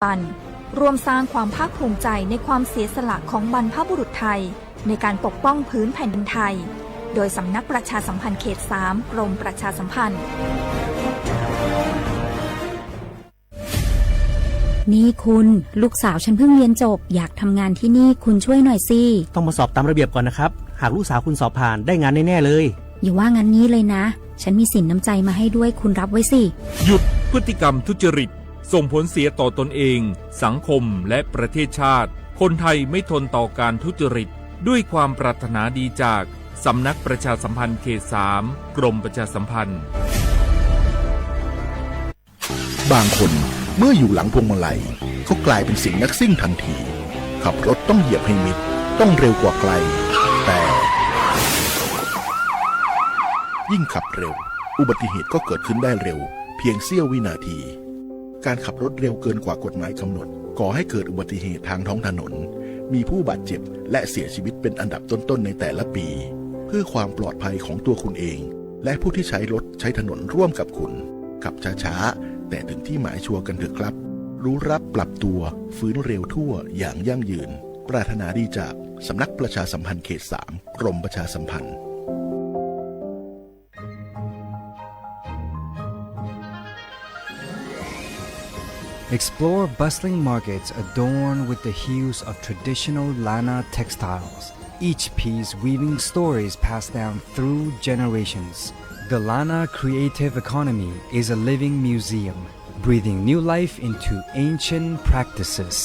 ปัน ร่วมสร้างความภาคภูมิใจในความเสียสละของบรรพบุรุษไทยในการปกป้องพื้นแผ่นดินไทย โดยสำนักประชาสัมพันธ์เขตสาม กรมประชาสัมพันธ์ นี่คุณ ลูกสาวฉันเพิ่งเรียนจบ อยากทำงานที่นี่ คุณช่วยหน่อยสิ ต้องมาสอบตามระเบียบก่อนนะครับ หากลูกสาวคุณสอบผ่าน ได้งานแน่ๆเลย อย่าว่างั้นงี้เลยนะ ฉันมีสินน้ำใจมาให้ด้วย คุณรับไว้สิ หยุดพฤติกรรมทุจริต ส่งผลเสียต่อตนเอง สังคม และประเทศชาติ คนไทยไม่ทนต่อการทุจริต ด้วยความปรารถนาดีจาก สำนักประชาสัมพันธ์เขตสาม กรมประชาสัมพันธ์ บางคนเมื่ออยู่หลังพวงมาลัยก็กลายเป็นเสียงนักซิ่งทันที ขับรถต้องเหยียบให้มิด ต้องเร็วกว่าใคร แต่ ยิ่งขับเร็ว อุบัติเหตุก็เกิดขึ้นได้เร็ว เพียงเสี้ยววินาที การขับรถเร็วเกินกว่ากฎหมายกำหนด ก่อให้เกิดอุบัติเหตุทางท้องถนน มีผู้บาดเจ็บและเสียชีวิตเป็นอันดับต้นๆในแต่ละปี เพื่อความปลอดภัยของตัวคุณเอง และผู้ที่ใช้รถใช้ถนนร่วมกับคุณ ขับช้าๆ แต่ถึงที่หมายชัวร์กันเถอะครับ รู้รักปรับตัว ฟื้นเร็วทั่วอย่างยั่งยืน ปรารถนาดีจากสำนักประชาสัมพันธ์เขตสาม กรมประชาสัมพันธ์ Explore bustling markets adorned with the hues of traditional Lanna textiles, each piece weaving stories passed down through generations. The Lanna creative economy is a living museum, breathing new life into ancient practices.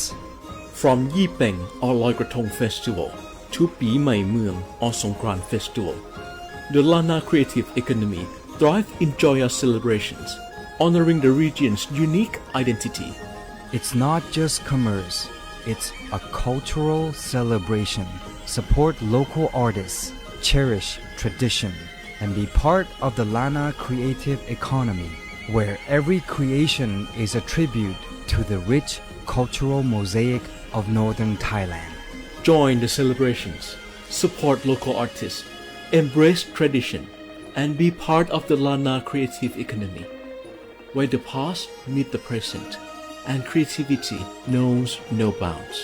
From ยี่เป็ง or Loi Krathong Festival to ปีใหม่เมือง or Songkran Festival, the Lanna creative economy thrives in joyous celebrations, honoring the region's unique identity. It's not just commerce, it's a cultural celebration. Support local artists, cherish tradition, and be part of the Lanna creative economy, where every creation is a tribute to the rich cultural mosaic of northern Thailand. Join the celebrations, support local artists, embrace tradition, and be part of the Lanna creative economy, where the past meet the present and creativity knows no bounds.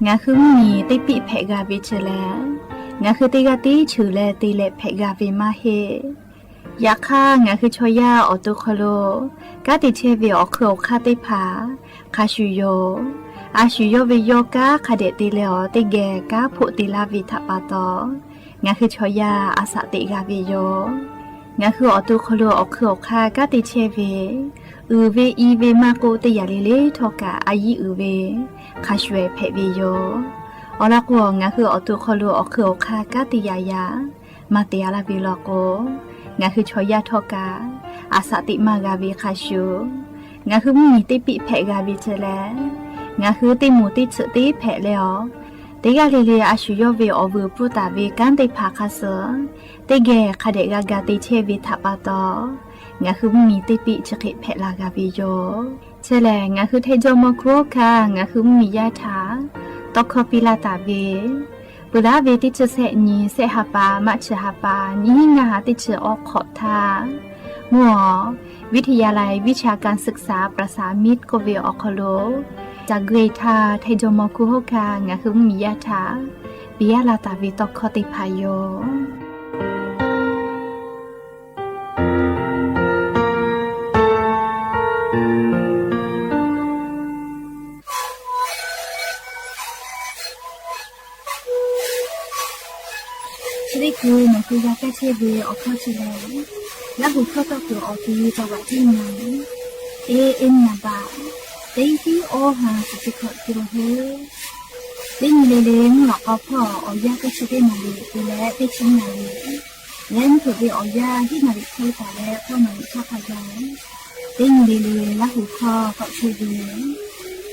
งาคือมีเตปิแผะกาเวเชลแล งาคือเตกาเตฉือแลเตแหละแผะกาเวมาเฮ ยาฆ่างาคือชอยาออกตัวคอโล ก้าติเชเวออกคือออกฆ่าเตผา คาชูโย อาชูโยเวโยก้าคาเดะเตแลออกเตแกก้าโผเตลาเวทะปาตอ งาคือชอยาอาสะเตกาเวโย งาคือออกตัวคอโลออกคือออกฆ่าก้าติเชเว อือเวอีเวมาโกเตยาเลเลทอกะอายีอือเว คาชูแผะเวโย ออลากัว งาคือออกตัวคอโลออกคือออกฆ่าก้าติยายา มาเตอาลาเวลอโก งาคือชอยาทอกะ อาสะติมากาเวคาชู งาคือมุนีเตปิแผะกาเวเชลแล Ngaˬ hui teˇ moˍ teˇ tsuhꞈ teˇ hpehꞈ leh a, teˇ g'aˇ le le a shu yawˇ ve awˬ vuiˬ pfuhˇ taˍ ve kanˉ teˇ hpaˍ hk'a suh, teˇ geh hk'a dehꞈ g'a ga te chehˇ ve htaꞈ pa taw, ngaˬ hui mvuhˇmiˬ teˇ piˆ chi hk'e hpehꞈ la g'a ve yoˬ. Chi lehˬ, ngaˬ hui Htaiˇ jawˇmawˇ hkunˉ hawˉ hkanˇ ngaˬ hui mvuhˇmiˬ yaˇ htaꞈ tawˇ hkawˇ piˇ laˇ taˍ ve, peuˬ laˉ ve teˇ chi sehˆ nyi, sehˆ ha pa, March ha pa, nyiˇ hinˉ ngaˇ ha teˇ chi awˬ hk'awꞈ htaˇ, mvuhˇ awˬ วิทยาลัยวิชาการศึกษาประสามิตร k'oˆ ve awˬ hk'aw lo, caˬ gui htaˇ Htaiˇ jawˇmawˇ hkunˉ hawˉ hkanˇ ngaˬ hui mvuhˇmiˬ yaˇ htaꞈ piˇ laˇ taˍ ve tawˇ hkawˇ teˇ hpaˍ yoˬ. Chi teˇ hkui nawˬ hui g'a kaˇ chehˇ ve awˬ hkawˇ chi lehˬ, Laˇ hu hkawˇ tawˇ kuiˬ awˬ ti taw g'aꞈ tiˉ nyi, teˇ iˉ nyi baꞈ, teˇ hiˉ awˇ ha suhˍ chi hkawꞈ te la heˆ. Teˇ nyi le le mvuhˇ lawꞈ k'aw hpawˇ awˬ yanˇ teˇ chi teˇ naˍ riˍ te leh teˇ chi naˍ riˍ, leh mvuhˇ hpeuꞈ ve awˬ yanˇ hiˉ naˍ riˍ hk'e taˍ leh hpawˇ naˍ riˍ htaˇ hk'a gaˬ, teˇ nyi le le Laˇ hu hkawˇ k'awꞈ chehˇ ve,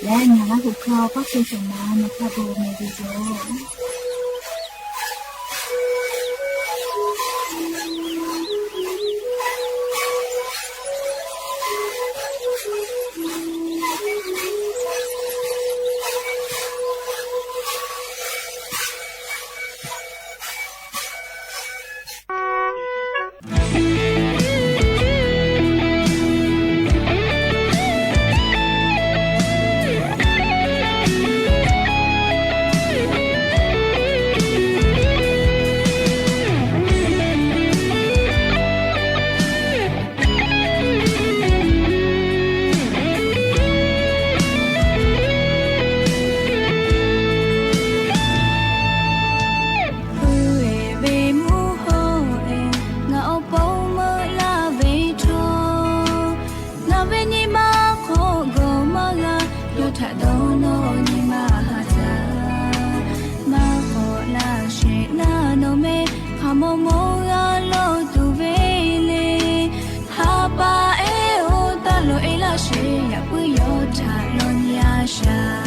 leh ngaˬ Laˇ hu hkawˇ k'awꞈ chehˇ shawˍ ma nawˬ htaꞈ bon meh ve yoˬ. Hpu eˬ ve mvuhˇ haw eˬ, ngaˬ awˬ pon meuꞈ laˇ ve htawˇ, ngaˬ ve nyi ma hk'aw gawˬ maˇ g'a, yawˇ htaꞈ dawˇ nawˇ nyi ma haꞈ jaˇ. Maˇ k'awꞈ laˇ sheˍ naˇ nawˬ meh, hk'aˬ maw maw g'a lawˇ tuˬ ve le. Ha pa ehˉ oˇ taˇ loꞈ e laˇ sheˍ, yaꞈ puiˉ yawˇ htaꞈ law nyi a shaˍ.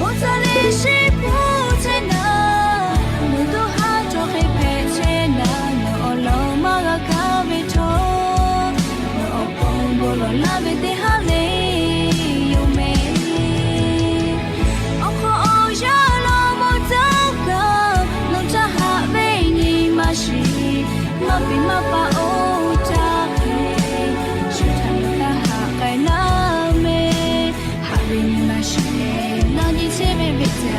Oˇ tcuh le sheˍ hpu chehˇ naˍ, meuꞈ tuˇ haˉ chaw hk'e hpehꞈ chehˇ naˍ, nawˬ awˬ lawn maˇ g'a kaˇ ve htawˇ, nawˬ awˬ pon bon lawˬ laˇ ve teˇ haˉ le yoˬ meh. Awˬ hk'aw awˬ yanˇ law maw tcuhˉ kaꞈ, nawˬ htaꞈ haꞈ ve nyi ma shiˍ, maˇ peꞈ maˇ pa oˇ htaˇ hk'e, shu htaꞈ nawˬ htaꞈ haꞈ k'ai laˇ meh. Haꞈ ve nyi ma shiˍ, nawˬ nyi chehˇ ve beˆ jaˇ.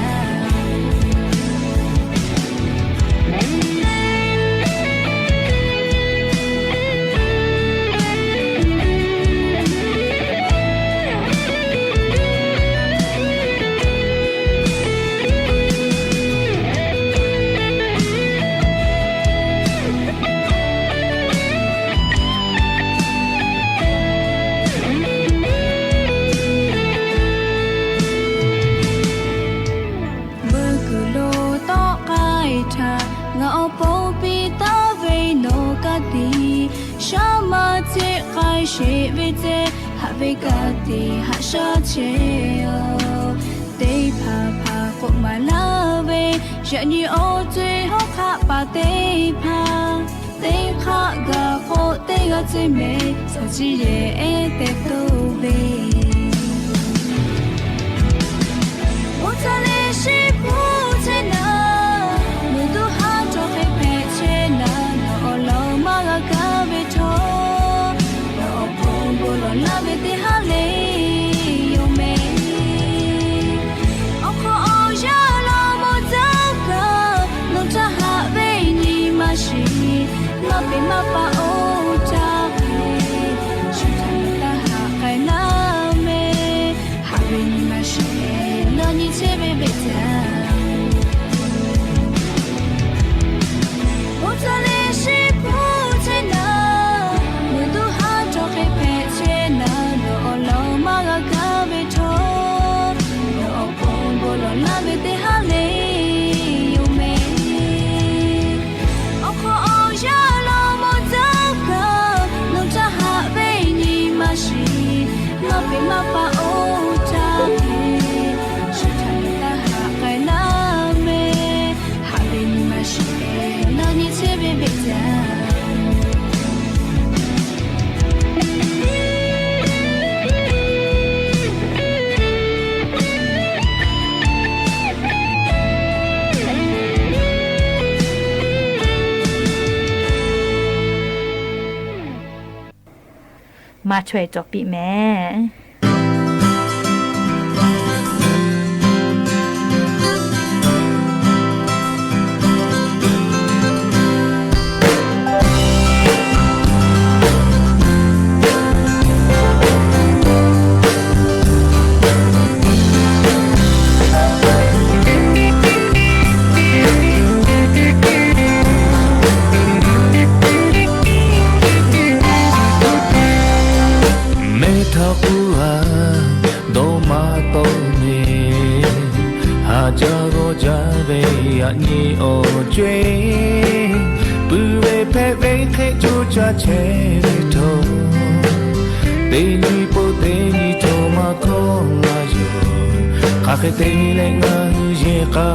Vuiˇ kuiˬ lo tawˆ k'ai htaꞈ ngaˬ awˬ pon piˇ taˍ ve nawˬ ka tiꞈ, shaˉ maˇ ceˆ k'ai sheˍ ve ceh, haꞈ ve ka tiꞈ haꞈ shaˉ chehˇ-oˬ. Teˇ hpaˍ hpaˍ k'oˆ maˍ laˇ ve, yaꞈ nyi awˬ co-e hawˉ hk'aˆ paˍ teˇ hpaˍ, teˇ hk'aˆ gaˬ k'o teˇ g'aˇ ceh meh, tcuh chi yehˬ ehˉ teh toˇ ve. Oˇ tcuh le sheˍ hpu chehˇ naˍ, meuꞈ tuˇ haˉ chaw hk'e hpehꞈ chehˇ naˍ, nawˬ awˬ lawn maˇ g'a kaˇ ve htawˇ, nawˬ awˬ pon bon lawˬ laˇ ve teˇ haˉ le yoˬ meh. Awˬ hk'aw awˬ yanˇ law maw tcuhˉ kaꞈ, nawˬ htaꞈ haꞈ ve nyi ma shiˍ, maˇ peꞈ maˇ pa oˇ htaˇ hk'e, shu htaꞈ nawˬ htaꞈ haꞈ k'ai laˇ meh. Haꞈ ve nyi ma shiˍ, nawˬ nyi chehˇ ve beˆ jaˇ. Oˇ tcuh le sheˍ hpu chehˇ naˍ, meuꞈ tuˇ haˉ chaw hk'e hpehꞈ chehˇ naˍ, nawˬ awˬ lawn maˇ g'a kaˇ ve htawˇ, nawˬ awˬ pon bon lawˬ laˇ ve teˇ haˉ le yoˬ meh. Awˬ hk'aw awˬ yanˇ law maw tcuhˉ kaꞈ, nawˬ htaꞈ haꞈ ve nyi ma shiˍ, maˇ peꞈ maˇ chaweh cawˬ piˇ mehˍ. Mehˬ htaꞈ k'oˆ-a, dawˇ maˇ tawˆ ve, haˍ jaˇ g'awˇ jaˇ ve yaꞈ nyi awˬ co-e, puiˉ ve hpehꞈ ve hk'e co caˇ chehˇ ve htawˇ, teˇ nyi po teˇ nyi htawˇ maˇ hkawˇ la yoˬ. Hk'aˬ hk'e te leh ngaˬ hui yehˬ k'a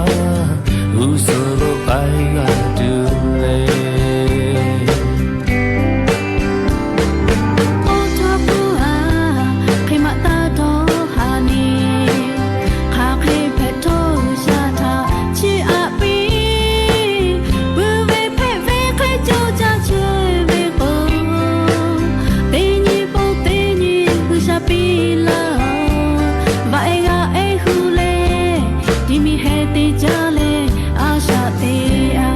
g'uˇ suhˍ lo k'ai g'a tuˬ le. Oˇ htaˇ puiˉ-a, hk'e maˇ taˇ dawˇ haˍ ni. Hk'aˬ hk'e hpehꞈ htawˇ G'uiˬsha htaꞈ chiˇ aꞈ piˇ. Puiˉ ve hpehꞈ ve hk'e co caˇ chehˇ ve k'o, teˇ nyi po teˇ nyi G'uiˬsha piˇ laˇ-oˬ. Vaꞈ ehˉ g'aˇ ehˉ hu leh, ti mi heh te jaˇ leh a shaꞈ teꞈ-a.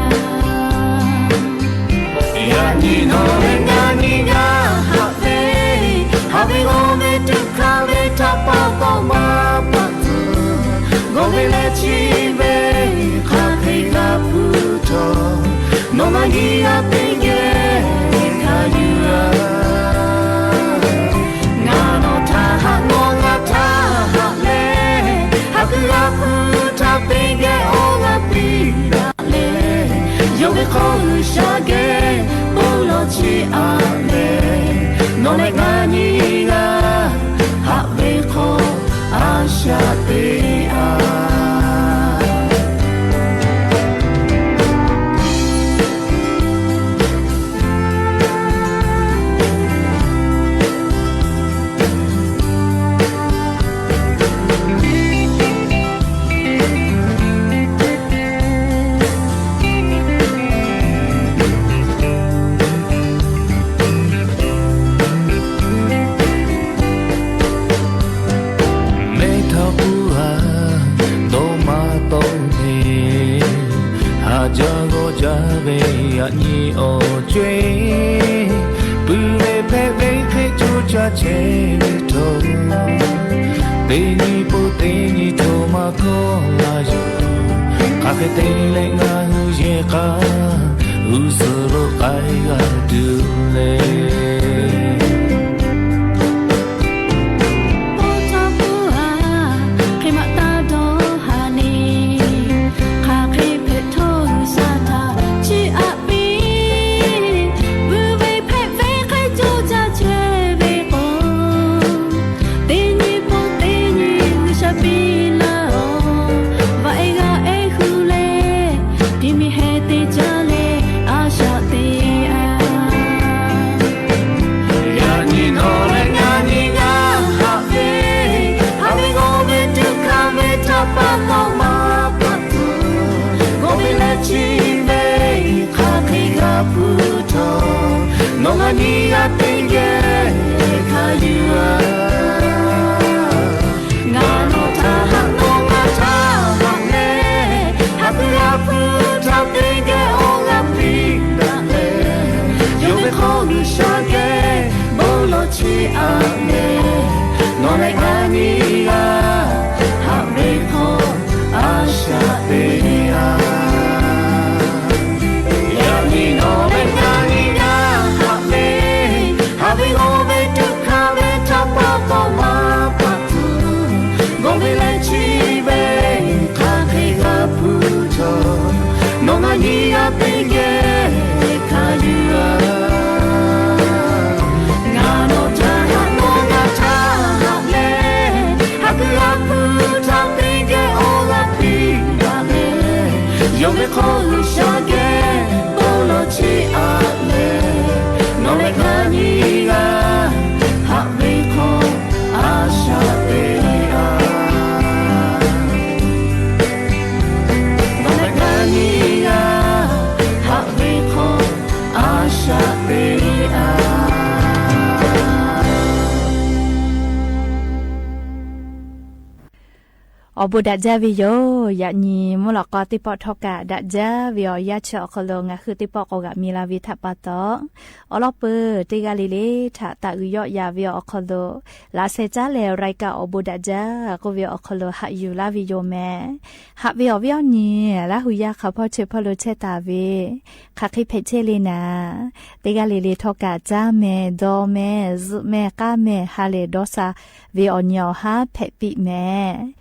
Yaꞈ nyi nawˬ leh ngaˬ nyi g'a haꞈ ve, haꞈ ve g'awˇ ve tuꞈ hkanˍ ve htaꞈ pa taw maˇ paˆ tuˬ, g'awˇ ve leh chi ve hk'aˬ hk'e g'a hpuˇ htawˇ, nawˬ ngaˬ nyi g'a teˇ geh hkanˍ yuˬ-a. Ngaˬ nawˬ htaꞈ haꞈ, nawˬ ngaˬ htaꞈ haꞈ leh, haꞈ kuiˬ g'a hpuˇ htaꞈ teˇ geh awˬ g'aˇ piˇ daꞈ leh, yonˍ ve hk'aw G'uiˬsha geh bon lawˬ chiˇ aꞈ leh, nawˬ leh ngaˬ nyi g'a haꞈ ve hk'aw a shaꞈ teꞈ-a. Mehˬ htaꞈ k'oˆ-a, dawˇ maˇ tawˆ ve, haˍ jaˇ g'awˇ jaˇ ve yaꞈ nyi awˬ co-e, puiˉ ve hpehꞈ ve hk'e co caˇ chehˇ ve htawˇ, teˇ nyi po teˇ nyi htawˇ maˇ hkawˇ la yoˬ. Hk'aˬ hk'e te leh ngaˬ hui yehˬ k'a g'uˇ suhˍ lo k'ai g'a tuˬ le. Oˇ htaˇ puiˉ-a, hk'e maˇ taˇ dawˇ haˍ ni. Hk'aˬ hk'e hpehꞈ htawˇ G'uiˬsha htaꞈ chiˇ aꞈ piˇ. Puiˉ ve hpehꞈ ve hk'e co caˇ chehˇ ve k'o, teˇ nyi po teˇ nyi G'uiˬsha piˇ laˇ-oˬ. Vaꞈ ehˉ g'aˇ ehˉ hu leh, ti mi heh te jaˇ leh a shaꞈ teꞈ-a. Yaꞈ nyi nawˬ leh ngaˬ nyi g'a haꞈ ve, haꞈ ve g'awˇ ve tuꞈ hkanˍ ve htaꞈ pa taw maˇ paˆ tuˬ, g'awˇ ve leh chi ve hk'aˬ hk'e g'a hpuˇ htawˇ, nawˬ ngaˬ nyi g'a teˇ geh hkanˍ yuˬ-a. Ngaˬ nawˬ htaꞈ haꞈ, nawˬ ngaˬ htaꞈ haꞈ leh, haꞈ kuiˬ g'a hpuˇ htaꞈ teˇ geh awˬ g'aˇ piˇ daꞈ leh, yonˍ ve hk'aw G'uiˬsha geh bon lawˬ chiˇ aꞈ leh, nawˬ leh ngaˬ nyi g'a haꞈ ve hk'aw a shaꞈ teꞈ-a. Yaꞈ nyi nawˬ leh ngaˬ nyi g'a haꞈ ve, haꞈ ve g'awˇ ve tuꞈ hkanˍ ve htaꞈ pa taw maˇ paˆ tuˬ, g'awˇ ve leh chi ve hk'aˬ hk'e g'a hpuˇ htawˇ, nawˬ ngaˬ nyi g'a teˇ geh hkanˍ yuˬ-a. Ngaˬ nawˬ htaꞈ haꞈ, nawˬ ngaˬ htaꞈ haꞈ leh, haꞈ kuiˬ g'a hpuˇ htaꞈ teˇ geh awˬ g'aˇ piˇ daꞈ leh, yonˍ ve hk'aw G'uiˬsha geh bon lawˬ chiˇ aꞈ leh, nawˬ leh ngaˬ nyi g'a haꞈ ve hk'aw a shaꞈ teꞈ-a. Nawˬ leh ngaˬ nyi g'a haꞈ ve hk'aw a shaꞈ teꞈ-a. Awˬ bon daꞈ jaˇ ve yoˬ. Yaꞈ nyi mvuhˇ lawꞈ k'aw teˇ pawˆ htawˇ kaꞈ daꞈ jaˇ ve awˬ yanˇ chi awˬ hk'aw lo ngaˬ hui teˇ pawˆ k'awꞈ g'aꞈ mi la ve htaꞈ pa taw, awˬ lawn peuˬ teˇ g'aˇ le le htaꞈ taˍ uiˍ yawˆ yan ve awˬ hk'aw lo, laꞈ sheh caˉ leh รายการ awˬ bon daꞈ jaˇ k'oˆ ve awˬ hk'aw lo haꞈ yuˬ laˇ ve yoˬ mehˍ. Haꞈ ve awˬ viˉ awˬ nyi, Laˇ hu yaˇ hk'aˬ hpawˇ chi hpawˇ lo chehˇ taˍ ve, hk'aˬ hk'e hpehꞈ chehˇ le naˍ, teˇ g'aˇ le le htawˇ kaꞈ caˇ mehˍ, dawˇ mehˍ, zuhꞈ mehˍ, k'aˇ mehˍ, ha lehˬ dawˇ sha ve awˬ nyi awˬ haˉ hpehꞈ piˇ mehˍ.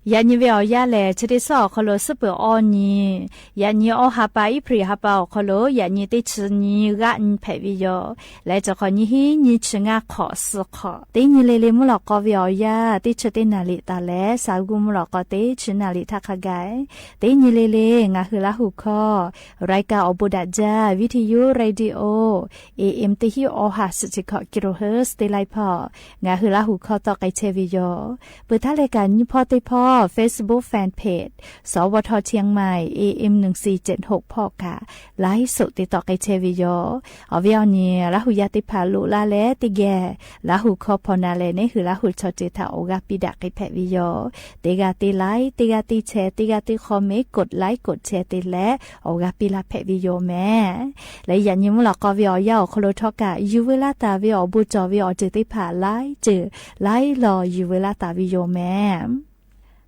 Yaꞈ nyi ve awˬ yanˇ lehˬ, chi teˇ suhˉ awˬ hk'aw lo suhˉ peuˬ awˇ nyi, yaꞈ nyi awˇ ha pa, April ha pa awˬ hk'aw lo yaꞈ nyi teˇ chi nyi g'aˆ nyi hpehꞈ ve yoˬ. Leh cawˬ hk'awꞈ nyi hiˉ nyi chi ngaˇ hk'awꞈ suh hk'awꞈ, teˇ nyi le le mvuhˇ lawꞈ k'aw ve awˬ yanˇ teˇ chi teˇ naˍ riˍ taˍ leh, shaˍ g'uˇ mvuhˇ lawꞈ k'aw teˇ chi naˍ riˍ htaˇ hk'a gaˬ, teˇ nyi le le ngaˬ hui Laˇ hu hkawˇ รายการ awˬ bon daꞈ jaˇ วิทยุ radio AM teˇ hiˉ awˇ ha suhˍ chi hkawꞈ กิโลเฮิรตซ์ teˇ laiˉ hpawˇ ngaˬ hui Laˇ hu hkawˇ tawˆ k'ai chehˇ ve yoˬ. Peuˬ htaˇ leh kaꞈ nyi hpawˇ teˇ hpawˇ Facebook fan page สวท เชียงใหม่ AM หนึ่งสี่เจ็ดหก hpawˇ kaꞈ ไลฟ์สด te tawˆ k'ai chehˇ ve yoˬ. Awˬ viˉ awˬ nyi, Laˇ hu yaˇ teˇ hpaˍ loꞈ la leh teˇ geh Laˇ hu hkawˇ hpaw na leh, neˇ hui Laˇ hu chaw ceuˬ htaꞈ awˬ g'aˇ piˇ daꞈ k'ai hpehꞈ ve yoˬ. Teˇ g'aˇ teˇ like, teˇ g'aˇ teˇ share, teˇ g'aˇ teˇ comment, กดไลค์ กดแชร์ te leh awˬ g'aˇ piˇ laˇ hpehꞈ ve yoˬ mehˍ. Leh yaꞈ nyi mvuhˇ lawꞈ k'aw ve awˬ yanˇ awˬ hk'aw lo htawˇ kaꞈ yuˬ veu laˇ taˍ ve awˬ bon cawˬ ve awˬ ceuˬ teˇ hpaˍ laiˉ ceuˬ laiˉ law yuˬ veu laˇ taˍ ve yoˬ mehˍ.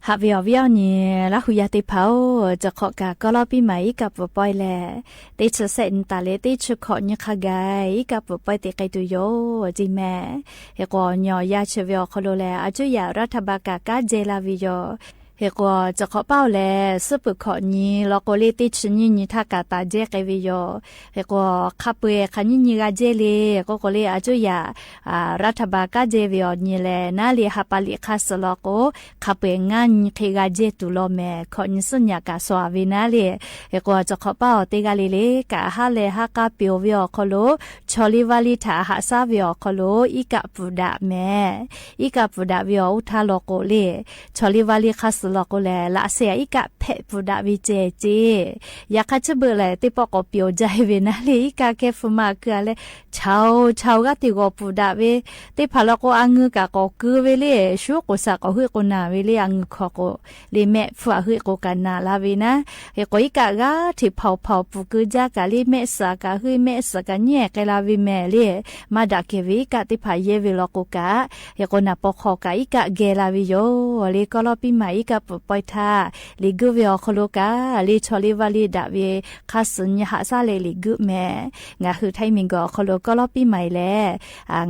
Haꞈ ve awˬ viˉ awˬ nyi, Laˇ hu yaˇ teˇ hpaˍ-oˬ, cawˬ hk'awꞈ kaꞈ กอลอสปีใหม่ iˉ kaˆ pfuhˍ pawehˇ lehˬ, teˇ chi sehˆ nyi taˍ leh teˇ chi hkawꞈ nyi hk'a gaˬ iˉ kaˆ pfuhˍ pawehˇ te k'ai tuˬ yoˬ ceˇ mehˍ. Hk'e k'o, awˬ nyi awˬ yanˇ chi ve awˬ hk'aw lo lehˬ, a cuˇ yaꞈ รัฐบาล kaꞈ kanˉ jehˇ la ve yoˬ. Hk'e k'o, cawˬ hk'awꞈ paˇ-oˬ lehˬ, suhˉ peuˬ hkawꞈ nyi law k'o le teˇ chi nyi nyi htaˇ kaꞈ taˍ jehˇ k'ai ve yoˬ. Hk'e k'o, hk'a peu-eˬ hk'aˬ nyiˇ nyi g'a jehˇ le k'oˆ k'o le, a cuˇ yaꞈ รัฐบาล kanˉ jehˇ ve awˬ nyi lehˬ, naˉ le ha pa liꞈ hk'aˇ suh law k'o, hk'a peu-eˬ ngaˇ nyi hk'e g'a jehˇ tuˬ law mehˍ. Hkawꞈ nyi suhˉ nyi kaꞈ sawˍ-a ve naˉ le. Hk'e k'o, cawˬ hk'awꞈ paˇ-oˬ, teˇ g'aˇ le le kaꞈ haˉ leh haˉ k'aˇ peuˬ-oˬ ve awˬ hk'aw lo, chaw liˇ vaˇ liˇ htaꞈ haꞈ shaˉ ve awˬ hk'aw lo iˉ kaˆ pfuhˍ daꞈ mehˍ. Iˉ kaˆ pfuhˍ daꞈ ve awˬ oˇ htaˇ law k'o le, chaw liˇ vaˇ liˇ hk'aˇ suh law k'o lehˬ, laꞈ sheh iˉ kaˆ hpehꞈ pfuhˍ daꞈ ve ceh ceˇ. Yaꞈ hk'aˇ chi beuꞈ lehˬ, teˇ pawˆ k'awꞈ peuˬ-oˬ jaˇ ve naˉ le, iˉ kaˆ kehˉ hpfuhˇ maˇ keu-a leh, chaoˬ chaoˬ g'aˇ teˇ g'awˬ pfuhˍ daꞈ ve teˇ hpaˍ law k'o, a ngeu kaꞈ k'awꞈ keu ve le, shuˉ k'oˍ shaˍ k'awꞈ heuˆ k'o naˍ ve le, a ngeu hkawꞈ k'o le, mehˆ hpfuhˇ-a heuˆ k'o kaꞈ naˍ la ve naˉ. Hk'e k'o, iˉ kaˆ g'aˇ hteꞈ hpaoˍ hpaoˍ pfuhˍ keu jaˇ kaꞈ le, mehˆ suhˍ kaꞈ heuˆ, mehˆ suhˍ kaꞈ nyiˉ-ehˍ k'ai la ve mehˍ le. Maˇ daꞈ kehˬ ve iˉ kaˆ teˇ hpaˍ yehˇ ve law k'o kaꞈ, hk'e k'o, naˍ paw hk'aw kaꞈ iˉ kaˆ geh la ve yoˬ le. กอลอสปีใหม่ iˉ kaˆ pfuhˍ pawehˇ htaˇ, liꞈ guˆ ve awˬ hk'aw lo kaꞈ le, chaw liˇ vaˇ liˇ daꞈ ve hk'aˇ suh nyi haꞈ shaˉ leh liꞈ guˆ mehˍ. Ngaˬ hui Htaiˇ miˬguiˬ awˬ hk'aw lo กอลอสปีใหม่ lehˬ,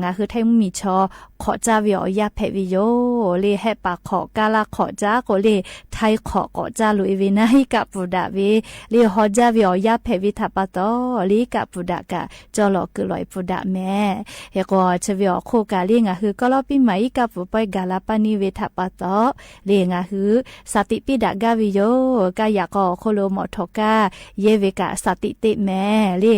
ngaˬ hui Htaiˇ mvuhˇmiˬ chaw hk'awꞈ caˇ ve awˬ yanˇ hpehꞈ ve yoˬ le. Hehˆ paˍ hk'awꞈ, kaˇ laˇ hk'awꞈ caˇ k'o le, Htaiˇ hk'awꞈ k'awꞈ caˇ loꞈ-e ve naˉ, iˉ kaˆ pfuhˍ daꞈ ve le, haw jaˇ ve awˬ yanˇ hpehꞈ ve htaꞈ pa taw le, iˉ kaˆ pfuhˍ daꞈ kaꞈ cawˇ lawꞈ keu lawꞈ-e pfuhˍ daꞈ mehˍ. Hk'e k'o, chi ve awˬ hk'oˆ kaꞈ le, ngaˬ hui กอลอสปีใหม่ iˉ kaˆ pfuhˍ pawehˇ gaˬ la paˇ neˇ ve htaꞈ pa taw le, ngaˬ hui shaˍ tiꞈ piˇ daꞈ gaˇ ve yoˬ. Kaˇ yaꞈ k'aw awˬ hk'oˆ lo mawꞈ htawꞈ kaˇ yehˇ ve kaꞈ shaˍ tiꞈ teˇ mehˍ le.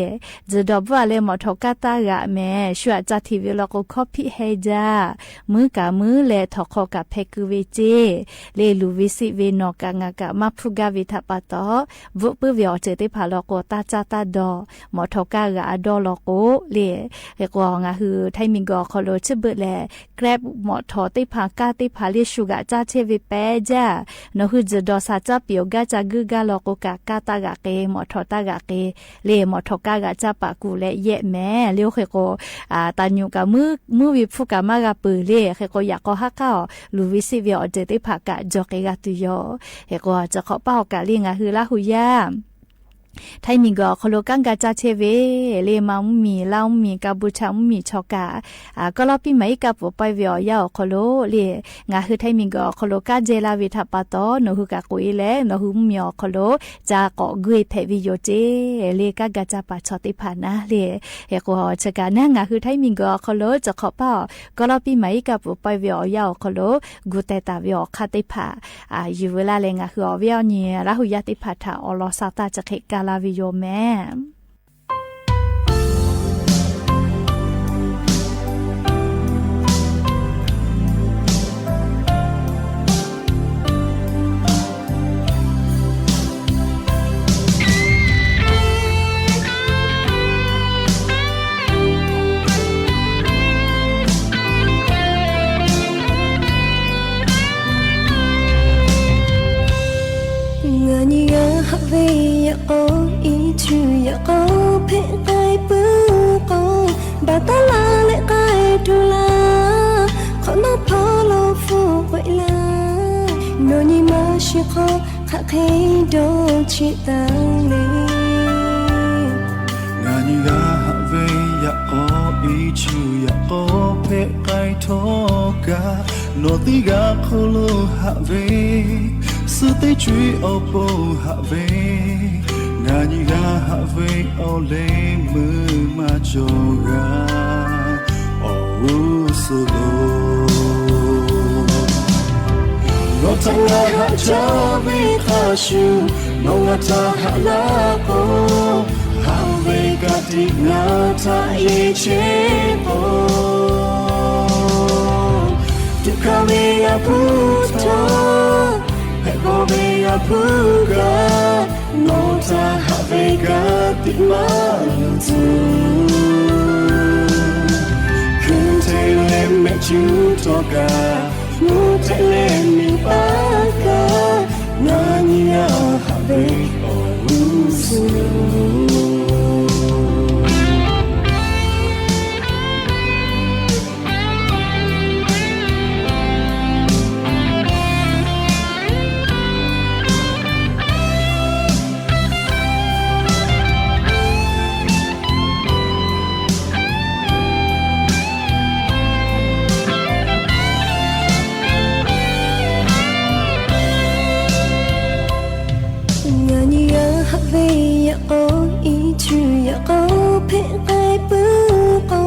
Tzuhˬ dawˬ bvuhˆ-a leh mawꞈ htawꞈ kaˇ taˇ g'aꞈ mehˍ. Shu aꞈ ca htiꞈ ve law k'o, hkawˇ hpiˆ heh jaˇ, muiˉ kaꞈ muiˉ leh htawnˍ hk'aw kaꞈ hpeh keu ve ceˇ le. Luˬ ve siˆ ve nawˬ kaꞈ ngaˬ kaꞈ maˇ hpuˇ gaˇ ve htaꞈ pa taw, bvuhˆ puiˉ ve awˬ ceuˬ teˇ hpaˍ law k'o, taˇ caˇ taˇ dawˬ, mawꞈ htawꞈ kaˇ g'aꞈ dawˇ law k'o le. Hk'e k'o, ngaˬ hui Htaiˇ miˬguiˬ awˬ hk'aw lo chi beuꞈ lehˬ, Grab mawꞈ htawꞈ teˇ hpaˍ, kaˇ teˇ hpaˍ le shu g'aꞈ caˇ chehˇ ve pehˉ jaˇ. Nawˬ hui tzuhˬ dawˬ shaˍ caˇ piˍ-oˬ gaˇ ca guiˇ gaˇ law k'o kaꞈ, kaˇ taˇ g'aꞈ k'e, mawꞈ htawꞈ taˇ g'aꞈ k'e le, mawꞈ htawꞈ kaˇ g'aꞈ caˇ paˍ kuˬ leh yehˆ mehˍ le. Oˇ hk'e k'o, taˍ nyuꞈ kaꞈ muiˉ ve hpfuhˇ kaꞈ maˇ g'a peuˬ le. Hk'e k'o, yaꞈ k'aw haˉ k'aˇ awˬ luˬ ve siˆ ve awˬ ceuˬ teˇ hpaˍ kaꞈ jaw k'ai g'a tuˬ yoˬ. Hk'e k'o, cawˬ hk'awꞈ paˇ awˬ kaꞈ le, ngaˬ hui Laˇ hu yaˇ Htaiˇ miˬguiˬ awˬ hk'aw lo kanˉ ga caˇ chehˇ ve le, Manˇ mvuhˇmiˬ, Laˇ mvuhˇmiˬ, Kaˇ buˇ chaˇ mvuhˇmiˬ chaw kaꞈ, กอลอสปีใหม่ iˉ kaˆ pfuhˍ pawehˇ ve awˬ yanˇ awˬ hk'aw lo le, ngaˬ hui Htaiˇ miˬguiˬ awˬ hk'aw lo kanˉ jehˇ laˇ ve htaꞈ pa taw, nawˬ hui kaꞈ k'oꞈ-e leh nawˬ hui mvuhˇmiˬ awˬ hk'aw lo ca k'awꞈ guˇ-e hpehꞈ ve yoˬ ceˇ le. Kanˉ ga caˇ paˍ chaw teˇ hpaˍ naˉ le. Hk'e k'o, chi kaꞈ naˉ ngaˬ hui Htaiˇ miˬguiˬ awˬ hk'aw lo cawˬ hk'awꞈ paˇ awˬ กอลอสปีใหม่ iˉ kaˆ pfuhˍ pawehˇ ve awˬ yanˇ awˬ hk'aw lo gu teh taˍ ve awˬ hk'aˇ teˇ hpaˍ yuˬ veu laˇ leh, ngaˬ hui awˬ viˉ awˬ nyi Laˇ hu yaˇ teˇ hpaˍ htaꞈ awˬ lawn sha taˇ chi hk'e ka la ve yoˬ mehˍ. Ve yaꞈ k'aw, i chuˇ yaꞈ k'aw hpehꞈ k'ai puiˉ k'o, baˬ taˉ laˇ leh k'ai tuˬ laˇ. Hk'awꞈ nawˉ hpawˇ lo hpu k'oꞈ e laˇ, nawˬ nyi ma shiˍ hk'aw hk'aˬ hk'e dawˇ cheˆ taˍ le. Ngaˬ nyi g'a haꞈ ve yaꞈ k'aw, i chuˇ yaꞈ k'aw hpehꞈ k'ai htawˇ kaꞈ, nawˬ teˇ g'aˇ hk'oˆ lo haꞈ ve, suh teˇ co-eˬ awˬ pon haꞈ ve, ngaˬ nyi g'a haꞈ ve awˬ leh meuˇ maˇ cawˬ g'a, awˬ g'uˇ suhˍ lo. Nawˬ htaꞈ ngaˬ haꞈ jaˇ ve hk'a shuˍ, nawˬ ngaˬ htaꞈ haꞈ laˇ k'o, haꞈ ve ka tiꞈ ngaˬ htaꞈ yeˬ chehˇ k'o, tuꞈ hkanˍ ve Yaˇ hpu htawˇ, hpehꞈ bawˬ ve Yaˇ hpu kaꞈ, nawˬ htaꞈ haꞈ ve ka tiꞈ maˇ luˬ tuˬ, hkui hteˇ leh mehˆ cuˉ htawˇ kaꞈ, mvuhˇ hteˆ leh miˬ paˉ kaꞈ, ngaˬ nyi g'a haꞈ ve awˬ g'uˇ suhˍ lo. Ngaˬ nyi g'a haꞈ ve yaꞈ k'aw, i chuˇ yaꞈ k'aw hpehꞈ k'ai puiˉ k'o,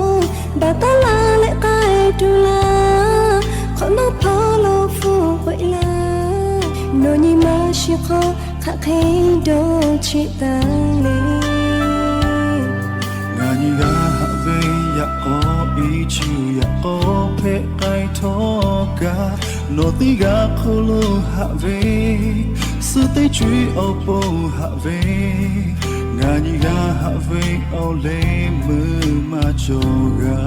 baˬ taˉ laˇ leh k'ai tuˬ laˇ. Hk'awꞈ nawˉ hpawˇ lo hpu k'oꞈ e laˇ, nawˬ nyi ma shiˍ hk'aw hk'aˬ hk'e dawˇ cheˆ taˍ le. Ngaˬ nyi g'a haꞈ ve yaꞈ k'aw, i chuˇ yaꞈ k'aw hpehꞈ k'ai htawˇ kaꞈ, nawˬ teˇ g'aˇ hk'oˆ lo haꞈ ve, suh teˇ co-eˬ awˬ pon haꞈ ve, ngaˬ nyi g'a haꞈ ve awˬ leh meuˇ maˇ cawˬ g'a,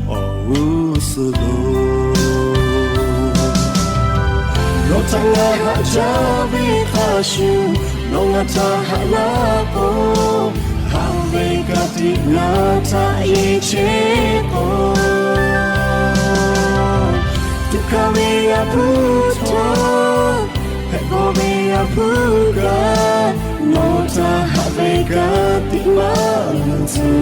awˬ g'uˇ suhˍ lo. Nawˬ htaꞈ ngaˬ haꞈ jaˇ ve hk'a shuˍ, nawˬ ngaˬ htaꞈ haꞈ laˇ k'o, haꞈ ve ka tiꞈ ngaˬ htaꞈ yeˬ chehˇ k'o, tuꞈ hkanˍ ve Yaˇ hpu htawˇ, hpehꞈ bawˬ ve Yaˇ hpu kaꞈ, nawˬ htaꞈ haꞈ ve ka tiꞈ maˇ luˬ tuˬ,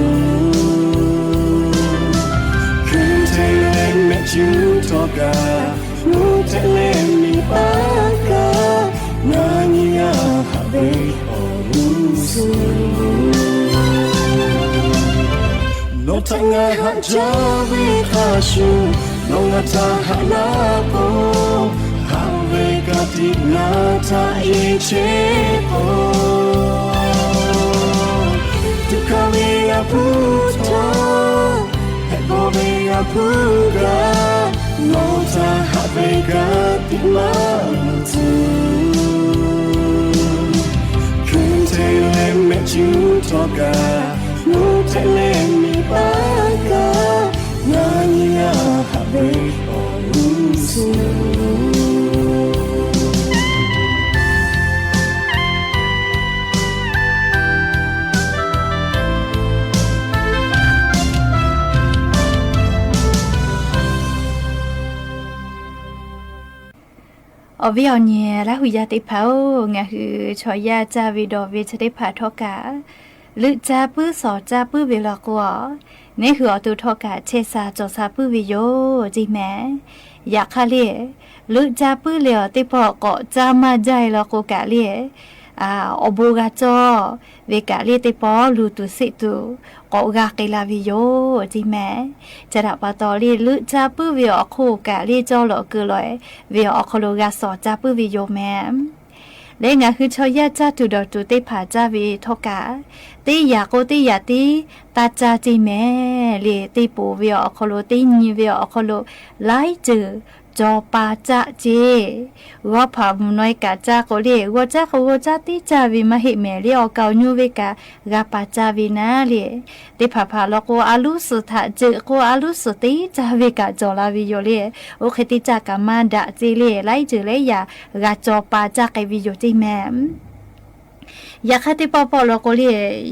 hkui hteˇ leh mehˆ cuˉ htawˇ kaꞈ, mvuhˇ hteˆ leh miˬ paˉ kaꞈ, ngaˬ nyi g'a haꞈ ve awˬ g'uˇ suhˍ lo. Nawˬ htaꞈ ngaˬ haꞈ jaˇ ve hk'a shuˍ, nawˬ ngaˬ htaꞈ haꞈ laˇ k'o, haꞈ ve ka tiꞈ ngaˬ htaꞈ yeˬ chehˇ k'o, tuꞈ hkanˍ ve Yaˇ hpu htawˇ, hpehꞈ bawˬ ve Yaˇ hpu kaꞈ, nawˬ htaꞈ haꞈ ve ka tiꞈ maˇ luˬ tuˬ, hkui hteˇ leh mehˆ cuˉ htawˇ kaꞈ, mvuhˇ hteˆ leh miˬ paˉ kaꞈ, ngaˬ nyi g'a haꞈ ve awˬ g'uˇ suhˍ lo. Awˬ viˉ awˬ nyi Laˇ huˍ yaˇ teˇ hpaˍ-oˬ, ngaˬ hui chaw yaˇ caˇ ve dawˬ ve chi teˇ hpaˍ htawˇ kaꞈ, leuˆ caˇ puiˉ shawˍ caˇ puiˉ ve law k'o, neˇ hui awˬ to htawˇ kaꞈ chehˇ sha cawˬ sha puiˉ ve yoˬ ceˇ mehˍ. Yaꞈ hk'aˇ le, leuˆ caˇ puiˉ leh awˬ teˇ pawˆ k'awꞈ caˇ maˇ jaˇ e law k'o kaꞈ le, awˬ bon g'a cawˇ ve kaꞈ le teˇ pawˆ luˬ tuˬ seˆ tuˬ k'awꞈ g'a k'ai la ve yoˬ ceˇ mehˍ. Chi htaꞈ pa taw le, leuˆ caˇ puiˉ ve awˬ hk'oˆ kaꞈ le cawˇ lawꞈ keu lawꞈ ve awˬ hk'aw lo g'a shawˍ caˇ puiˉ ve yoˬ mehˍ. Leh ngaˬ hui chaw yaˇ caˇ tuˬ dawˬ tuˬ teˇ hpaˍ caˇ ve htawˇ kaꞈ, teˇ yaꞈ k'o teˇ yaꞈ tiˉ taˇ caˇ ceˇ mehˍ le. Teˇ poˬ ve awˬ hk'aw lo, teˇ nyi ve awˬ hk'aw lo, laiˉ ceuˬ cawˬ pa caˇ ceˇ. G'awˇ hpaꞈ mvuhˬ naw e kaꞈ caˇ k'o le, g'awˇ caˇ k'o g'awˇ caˇ tiˉ caˇ ve maˇ heˆ mehˍ le. Awˬ kaˍ awˬ nyu ve kaꞈ g'a pa caˇ ve naˉ le. Teˇ hpaˍ hpaˍ law k'o, a luˉ suhˍ htaꞈ ceuꞈ k'o a luˉ suhˍ teˇ caˇ ve kaꞈ cawˬ la ve yoˬ le. Oˇ hk'e teˇ caˇ kaꞈ maˇ daꞈ ceˇ le. Laiˉ ceuˬ laiˉ yaꞈ g'a cawˬ pa caˇ k'ai ve yoˬ ceˇ mehˍ. Yaꞈ hk'aˇ teˇ pawˆ pawˆ law k'o le,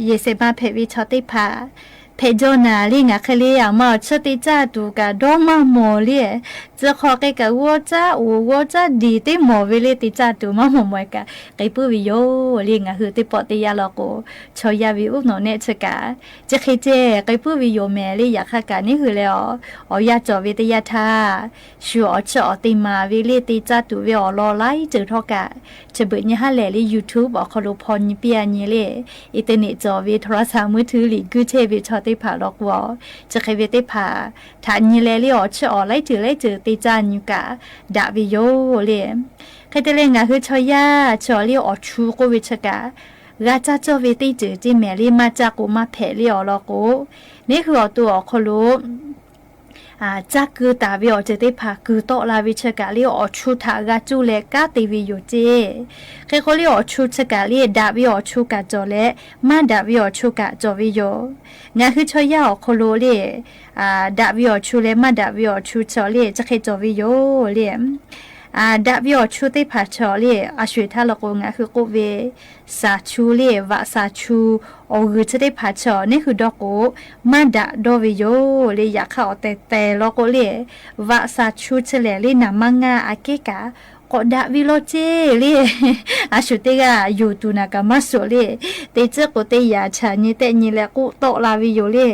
yehˬ shehˍ ma hpehꞈ ve chaw teˇ hpaˍ hpehꞈ jaw naˍ le, ngaˬ hk'e le aˬ ma awˬ chiˇ te caˇ tuˬ kaꞈ dawˇ maˇ mawˬ le. Tcuh hk'aw k'ai kaꞈ g'awˇ caˉ oˍ g'awˇ caˉ diˬ teˇ mawˬ ve le, te caˇ tuˬ maˇ mawˬ mawˬ kaꞈ k'ai puiˉ ve yoˬ le. Ngaˬ hui teˇ pawˆ teˇ yanˇ law k'o, chaw yaˇ ve uˉ nawꞈ nehˆ chi kaꞈ chi hk'e ceh k'ai puiˉ ve yoˬ mehˍ le. Yaꞈ hk'aˇ kaꞈ neˇ hui leh awˬ, awˬ yanˇ cawˬ ve teˇ yanˇ htaˇ, shu awˬ chiˇ awˬ te maˍ ve le, te caˇ tuˬ ve awˬ lawn laiˉ ceuˬ htawˇ kaꞈ, chi beuꞈ nyi haˉ lehˬ le YouTube awˬ hk'aw lo hpaw nyi piˇ a nyi le, internet cawˬ ve โทรศัพท์มือถือ liꞈ guiˇ chehˇ ve chaw teˇ hpaˍ law k'o, chi hk'e ve teˇ hpaˍ htaꞈ nyi leh le awˬ chiˇ awˬ laiˉ ceuˬ laiˉ ceuˬ te caˇ nyi kaꞈ daꞈ ve yoˬ le. Hk'e te leh ngaˬ hui chaw yaˇ chi awˬ le awˬ chu k'oˆ ve chi kaꞈ, g'a caˇ cawˇ ve teˇ ceuˬ ceˇ mehˍ le, maˇ caˇ k'o maˇ hpehꞈ le awˬ lawn k'o, neˇ hui awˬ to awˬ hk'aw lo caˇ keu taˍ ve awˬ ceuˬ teˇ hpaˍ kuiˬ tawˆ la ve chi kaꞈ le awˬ chu htaꞈ g'a cuˇ leh kanˉ te ve yoˬ ceˇ. Hk'e k'o le awˬ chu chi kaꞈ le daꞈ ve awˬ chu kaꞈ cawˬ leh, maˇ daꞈ ve awˬ chu kaꞈ cawˬ ve yoˬ. Ngaˬ hui chaw yaˇ awˬ hk'aw lo le, daꞈ ve awˬ chu leh maˇ daꞈ ve awˬ chu chi le chi hk'e cawˬ ve yoˬ le. Daꞈ ve awˬ chu teˇ hpaˍ chi le, a sho eˬ htaˇ law k'o ngaˬ hui k'oˆ ve, shaˍ chu le, vaꞈ shaˍ chu, awˬ g'uiˬ chi teˇ hpaˍ chi neˇ hui dawˇ k'o, maˇ daꞈ dawˇ ve yoˬ le. Yaꞈ hk'aˇ awˬ tehˬ tehˬ law k'o le, vaꞈ shaˍ chu chi lehˬ le naˍ maˇ ngaˇ aꞈ kehˉ kaꞈ k'awꞈ daꞈ ve law ceˇ le. A shu teˇ g'aˇ yonˍ tuˬ naˍ kaꞈ maˇ shoˍ le. Teˇ ciˉ k'o teˇ yaꞈ chaꞈ nyi tehˆ nyi leh k'oˆ tawˆ la ve yoˬ le.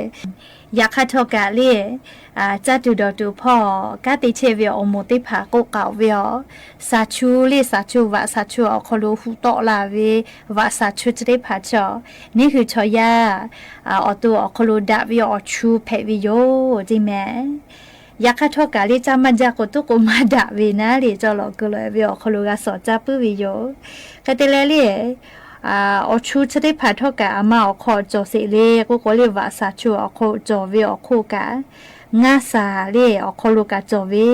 Yaꞈ hk'aˇ htawˇ kaꞈ le, caˇ tuˬ dawˬ tuˬ hpawˇ kanˉ te chehˇ ve awˬ moˍ teˇ hpaˍ k'oˆ k'aoˍ ve aˬ, shaˍ chu le shaˍ chu vaꞈ shaˍ chu awˬ hk'aw lo hu tawˆ la ve vaꞈ shaˍ chu chi teˇ hpaˍ chi, neˇ hui chaw yaˇ awˬ to awˬ hk'aw lo daꞈ ve awˬ chu hpehꞈ ve yoˬ ceˇ mehˍ. Yaꞈ hk'aˇ htawˇ kaꞈ le caˇ maˇ jaˇ k'o tuˉ k'o maˇ daꞈ ve naˉ le, cawˇ lawꞈ keu lawꞈ ve awˬ hk'aw lo g'a shawˍ caˇ puiˉ ve yoˬ. Hk'e te leh le, awˬ chu chi teˇ hpaˍ htawˇ kaꞈ aˬ ma awˬ hk'aw cawˬ sheˍ le k'oˆ k'o le, vaꞈ shaˍ chu awˬ hk'aw cawˬ ve awˬ hk'oˆ kaꞈ, ngaˇ shaˍ le awˬ hk'aw lo kaꞈ cawˬ ve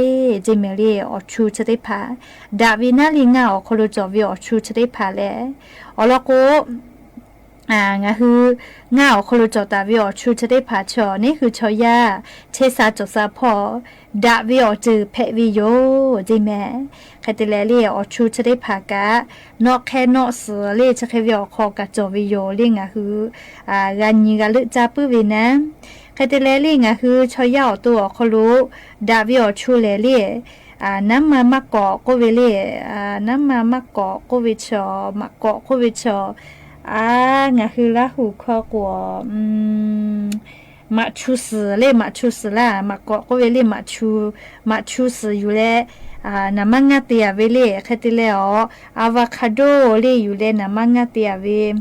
ceˇ mehˍ le. Awˬ chu chi teˇ hpaˍ daꞈ ve naˉ le ngaˇ awˬ hk'aw lo cawˬ ve awˬ chu chi teˇ hpaˍ lehˬ, awˬ lawn k'o, ngaˬ hui ngaˇ awˬ hk'aw lo cawˬ taˍ ve awˬ chu chi teˇ hpaˍ chi neˇ hui chaw yaˇ chehˇ sha cawˬ sha hpawˇ daꞈ ve awˬ ceuˬ hpehꞈ ve yoˬ ceˇ mehˍ. Hk'e te leh le awˬ chu chi teˇ hpaˍ kaꞈ, nawˆ hk'e nawˆ suhˍ le chi hk'e ve awˬ hk'aw kaꞈ cawˬ ve yoˬ le ngaˬ hui g'a nyi g'a leuˆ caˇ puiˉ ve naˉ. Hk'e te leh le ngaˬ hui chaw yaˇ awˬ to awˬ hk'aw lo daꞈ ve awˬ chu lehˬ le, naˉ ma maˇ kawꞈ k'oˆ ve le, naˉ ma maˇ kawꞈ k'oˆ ve chi, maꞈ kawꞈ k'oˆ ve chi, a, ngaˬ hui Laˇ huˍ hkawˇ k'o, maꞈ chu suhˍ le, maꞈ chu suhˍ laˇ, maꞈ kawꞈ k'oˆ ve le, maꞈ chu, maꞈ chu suhˍ yuˬ leh naˍ maˇ ngaˇ te a ve le. Hk'e te leh awˬ, avocado le yuˬ leh naˍ maˇ ngaˇ te a ve,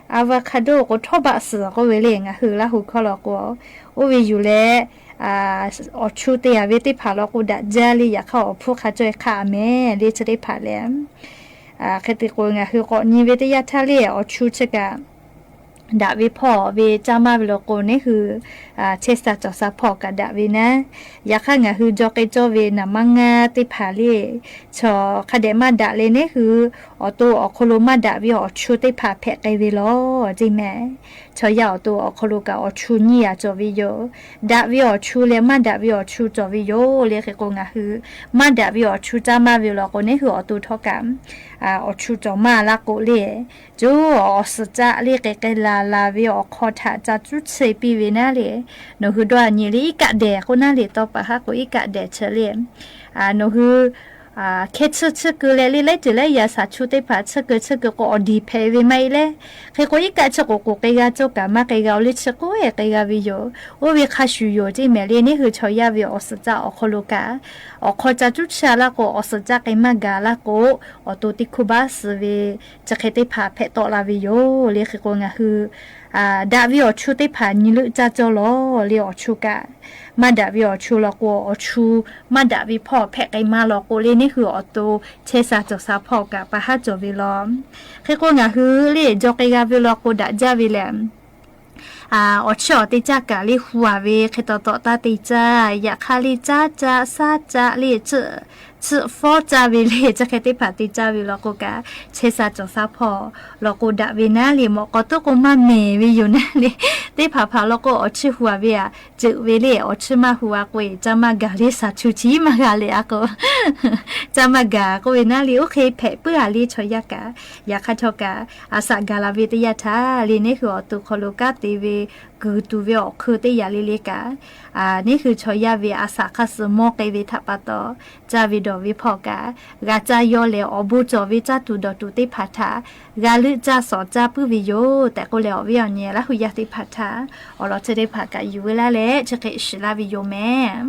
avocado k'o htawˇ baˆ suhˍ k'oˆ ve le, ngaˬ hui Laˇ huˍ hkawˇ law k'o, oˇ ve yuˬ leh awˬ chu te a ve teˇ hpaˍ law k'o daꞈ jaˇ le. Yaꞈ hk'aˇ awˬ hpfuhˇ hk'a cawˇ e hk'aˆ a mehˍ le chi teˇ hpaˍ lehˬ. Hk'e te k'o ngaˬ hui k'awꞈ nyi ve teˇ yanˇ htaˇ le awˬ chu chi kaꞈ daꞈ ve hpawˇ ve caˇ maˇ ve law k'o neˇ hui chehˇ sha cawˬ sha hpawˇ kaꞈ daꞈ ve naˉ. Yaꞈ hk'aˇ ngaˬ hui jaw k'ai cawˇ ve naˍ maˇ ngaˇ teˇ hpaˍ le, chaw hk'a dehꞈ maˇ daꞈ leh neˇ hui awˬ to awˬ hk'aw lo maˇ daꞈ ve awˬ chu teˇ hpaˍ hpehꞈ k'ai ve law ceˇ mehˍ. Chaw yaˇ awˬ to awˬ hk'aw lo kaꞈ awˬ chu nyiˇ yaꞈ cawˬ ve yoˬ. Daꞈ ve awˬ chu leh maˇ daꞈ ve awˬ chu cawˬ ve yoˬ le. Hk'e k'o ngaˬ hui maˇ daꞈ ve awˬ chu caˇ maˇ ve law k'o neˇ hui awˬ to htawˇ kaꞈ awˬ chu cawˬ maˇ laˇ k'o le, co awˬ suhˍ caˆ le k'ai k'ai la la ve awˬ hk'aw htaꞈ ca cuˉ tsuhˇ piˇ ve naˉ le. Nawˬ hui dawˇ a nyi le iˉ kaˆ dehˬ k'oˆ naˉ le, tawˇ paˍ haˉ k'o iˉ kaˆ dehˬ chi le. Nawˬ hui hkehˇ tsuhˇ tsuhˇ keu leh le laiˉ ceuˬ laiˉ yaꞈ shaˍ chu teˇ hpaˍ tsuhˇ keu tsuhˇ keu k'o awˬ diˬ hpehꞈ ve maˇ heˆ le. Hk'e k'o iˉ kaˆ chi k'oˍ k'oˍ k'ai g'a cawˇ kaꞈ maˇ k'ai g'a oˬ le, chi k'oˆ e k'ai g'a ve yoˬ. Oˇ ve hk'a shuˍ yoˬ ceˇ mehˍ le neˇ hui chaw yaˇ ve awˬ suhˍ caˆ awˬ hk'aw lo kaꞈ, awˬ hk'aw ca cuˉ tsuhˇ laˇ k'o awˬ suhˍ caˆ k'ai maˇ gaˬ laˇ k'o, awˬ to teˇ hkuˇ baˆ suhˍ ve chi hk'e teˇ hpaˍ hpehꞈ tawˆ la ve yoˬ le. Hk'e k'o ngaˬ hui daꞈ ve awˬ chu teˇ hpaˍ nyi leuˆ caˇ cawˇ lawˬ le. Awˬ chu kaꞈ maˇ daꞈ ve awˬ chu law k'o awˬ chu maˇ daꞈ ve hpawˇ hpehꞈ k'ai maˇ law k'o le neˇ hui awˬ to chehˇ sha cawˬ sha hpawˇ kaꞈ pa haˉ cawˬ ve law. Hk'e k'o ngaˬ hui le jaw k'ai g'a ve law k'o daꞈ jaˇ ve lehˬ, awˬ chiˇ awˬ te caˇ kaꞈ le hu a ve hk'e taw tawꞈ taˇ te caˇ. Yaꞈ hk'aˇ le caˉ caˆ shaˉ caˆ le tsuhꞈ chi fawˉ caˇ ve le, chi hk'e teˇ hpaˍ te caˇ ve law k'o kaꞈ, chehˇ sha cawˬ sha hpawˇ law k'o daꞈ ve naˉ le, mawꞈ k'aw toˆ k'o maˇ mehˍ ve yoˬ naˉ le. Teˇ hpaˍ hpaˍ law k'o awˬ chi hu a ve aꞈ ceuˬ ve le, awˬ chi maˇ hu a k'o e, caˇ maˇ gaˬ le, shaˍ chu chi maˇ g'a le a k'o, caˇ maˇ gaˬ k'oˆ ve naˉ le. Oˇ hk'e hpehꞈ puiˉ a le chaw yaˇ kaꞈ. Yaꞈ hk'aˇ htawˇ kaꞈ, a shaꞈ gaˬ la ve teˇ yanˇ htaˇ le, neˇ hui awˬ to hk'aw lo kanˉ te ve, kuiˬ tuˬ ve awˬ hk'eun teˇ yanˇ le le kaꞈ, neˇ hui chaw yaˇ ve a shaꞈ hk'aˇ suh mawˇ k'ai ve htaꞈ pa taw, caˇ ve dawˬ ve hpawˇ kaꞈ, g'a caˇ yaw lehˬ awˬ bon cawˬ ve caˇ tuˬ dawˬ tuˬ teˇ hpaˍ htaꞈ g'a leuˆ caˇ shawˍ caˇ puiˉ ve yoˬ tehꞈ k'oˆ leh, awˬ viˉ awˬ nyi Laˇ hu yaˇ teˇ hpaˍ htaꞈ awˬ lawn chi teˇ hpaˍ kaꞈ yuˬ ve laˇ leh chi hk'e shiˍ laˇ ve yoˬ mehˍ.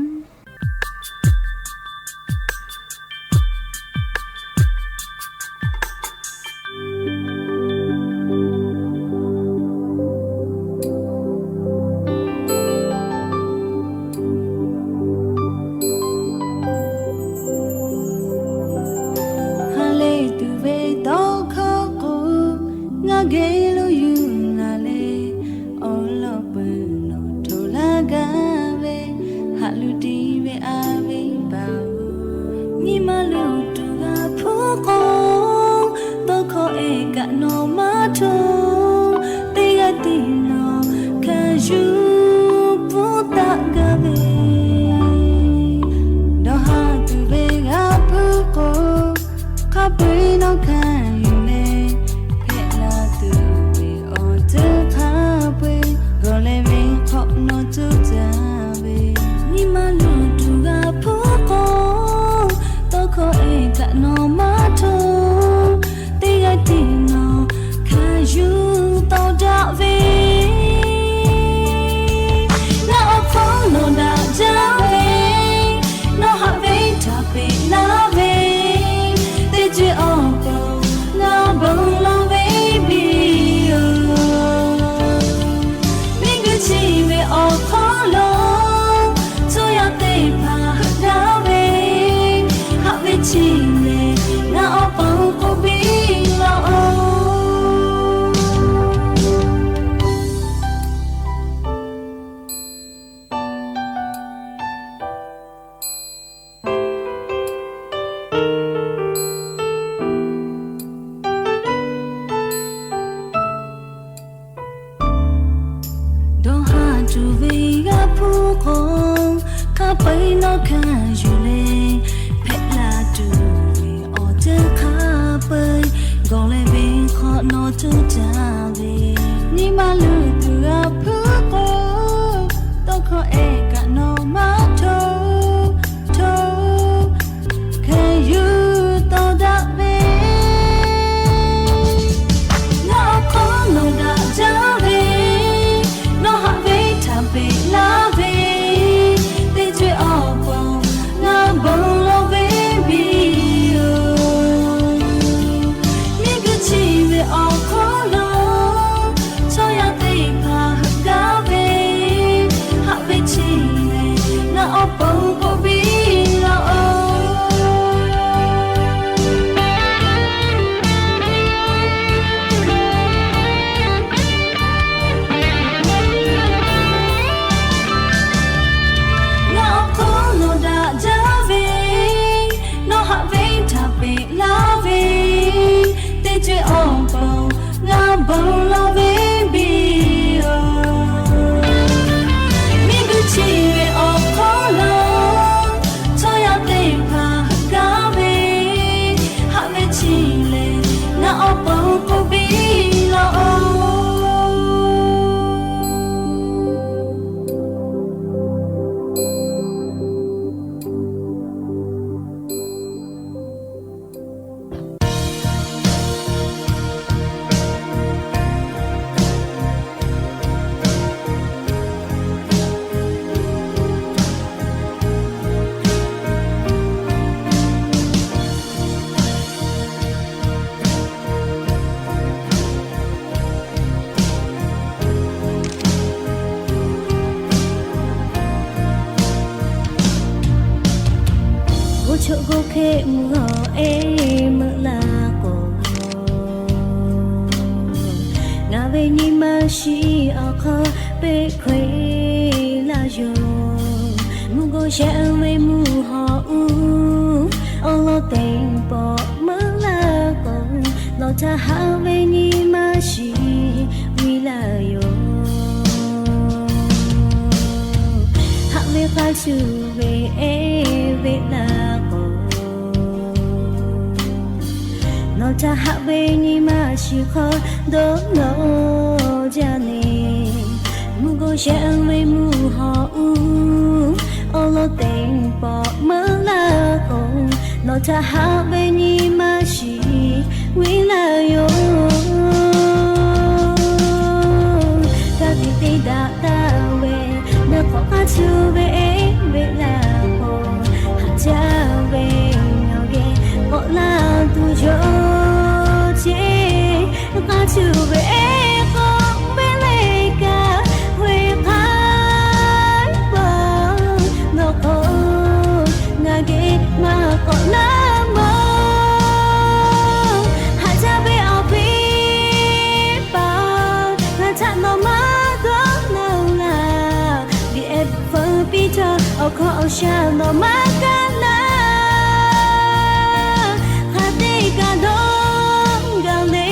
Ha lehˬ tuˬ ve tawˇ hkawˇ k'o, ngaˬ geh lo yuˬ laˬ leh, awˬ lawn peuˬ nawˬ hto laˇ gaˇ ve, haꞈ luˬ tiˉ ve a ve paˍ-oˬ, nyi ma luˬ tuˬ g'a hpuˉ k'o, tawˇ hkawˇ ehˉ kaꞈ nawˬ maˇ hto, teˇ g'aˇ tiˉ nawˬ hkanˍ yuˬ pfuhˇ taˆ gaˇ ve, dawˬ haˍ tuˬ ve g'a hpuˉ k'o, hk'a peu-eˬ nawˬ hkanˍ yuˬ leh, hpehꞈ la tuˬ ve awˬ tcuhˉ hk'a peu-eˬ gawˬ leh ve hk'awꞈ nawˬ cuˇ caˇ ve, nyi ma luˬ tuˬ g'a hpuˉ k'o, tawˇ hkawˇ ehˉ kaꞈ nawˬ maˇ hto, teˇ g'aˇ tiˉ nawˬ hkanˍ yuˬ tawˍ daꞈ ve, ngaˬ awˬ hk'aw nawˬ daꞈ jaˇ ve, nawˬ haꞈ ve htaꞈ peꞈ laˇ ve, teˇ ceuˬ awˬ pon ngaˬ bon lawˬ ve biˇ-oˬ. Miˬguiˬ chi ve awˬ hk'aw lo, chaw yaˇ teˇ hpaˍ heuꞈ gaˇ ve, haꞈ ve chi lehˬ ngaˬ awˬ pon k'oˆ piˇ laˇ-oˆ. Dawˬ haˍ tuˬ ve g'a hpuˇ k'o, hk'a peu-eˬ nawˬ hkanˍ yuˬ leh, hpehꞈ la tuˬ ve awˬ tcuhˉ hk'a peu-eˬ gawˬ leh ve hk'awꞈ nawˬ cuˇ caˇ ve, nyi ma luˬ tuˬ g'a hpuˉ k'o, tawˇ hkawˇ ehˉ kaꞈ nawˬ maˇ hto, hto, hkanˍ yuˬ tawˍ daꞈ ve, ngaˬ awˬ hk'aw nawˬ daꞈ jaˇ ve, nawˬ haꞈ ve htaꞈ peꞈ laˇ ve, teˇ ceuˬ awˬ pon ngaˬ bon lawˬ ve biˇ-oˬ. Miˬguiˬ chi ve awˬ hk'aw lo, chaw yaˇ teˇ hpaˍ heuꞈ gaˇ ve, haꞈ ve chi lehˬ ngaˬ awˬ pon k'oˆ piˇ laˇ-oˆ. Ngaˬ awˬ hk'aw nawˬ daꞈ jaˇ ve, nawˬ haꞈ ve htaꞈ peꞈ laˇ ve, teˇ ceuˬ awˬ pon ngaˬ bon lawˬ ve biˇ-oˬ. Miˬguiˬ chi ve awˬ hk'aw lo, chaw yaˇ teˇ hpaˍ heuꞈ gaˇ ve, haꞈ ve chi lehˬ ngaˬ awˬ pon k'oˆ piˇ laˇ-oˆ. G'uˇ choˆ g'uˇ hk'e mvuhˇ g'awˬ e meuꞈ la k'o, ngaˬ ve nyi ma shiˍ awˬ hk'aw peꞈ hkawehˇ laˇ yoˬ. Mvuhˇ g'awˬ shehˆ ve mvuhˇ hawˬ uˉ teˇ pawˆ meuˇ laˇ k'o, nawˬ htaꞈ haꞈ ve nyi ma shiˍ ve laˇ yoˬ. Haꞈ ve k'a cuˇ ve ehˉ ve laˇ k'o, nawˬ htaꞈ haꞈ ve nyi ma shiˍ hk'aw dawˇ nawˇ jaˇ ve, mvuhˇ g'uˇ shehˆ ve mvuhˇ hawˬ uˉ awˬ lawn teˇ pawˆ meuˇ laˇ k'o, nawˬ htaꞈ haꞈ ve nyi ma shiˍ ve laˇ yoˬ. Ka tiꞈ te daꞈ taˍ ve, na k'awꞈ k'a cuˇ ve ehˉ ve laˇ k'o, haꞈ jaˇ ve ngaˬ geh k'awꞈ laˇ tuˬ yoˬ ceˇ. K'a cuˇ ve ehˉ k'o, ve leh kaꞈ ve k'ai paˍ, nawˬ k'o ngaˬ geh maˇ k'awꞈ laˇ mawˬ. Haꞈ jaˇ ve awˬ viˉ paˍ, ngaˬ htaꞈ nawˬ maˇ dawˇ nawˬ laˇ. Liꞈ ehˉ pfuhˇ piˇ cawˇ awˬ hkawˇ awˬ shaˍ nawˬ maˇ kaˇ laˇ. Hk'a te kaꞈ dawˇ gaˬ le,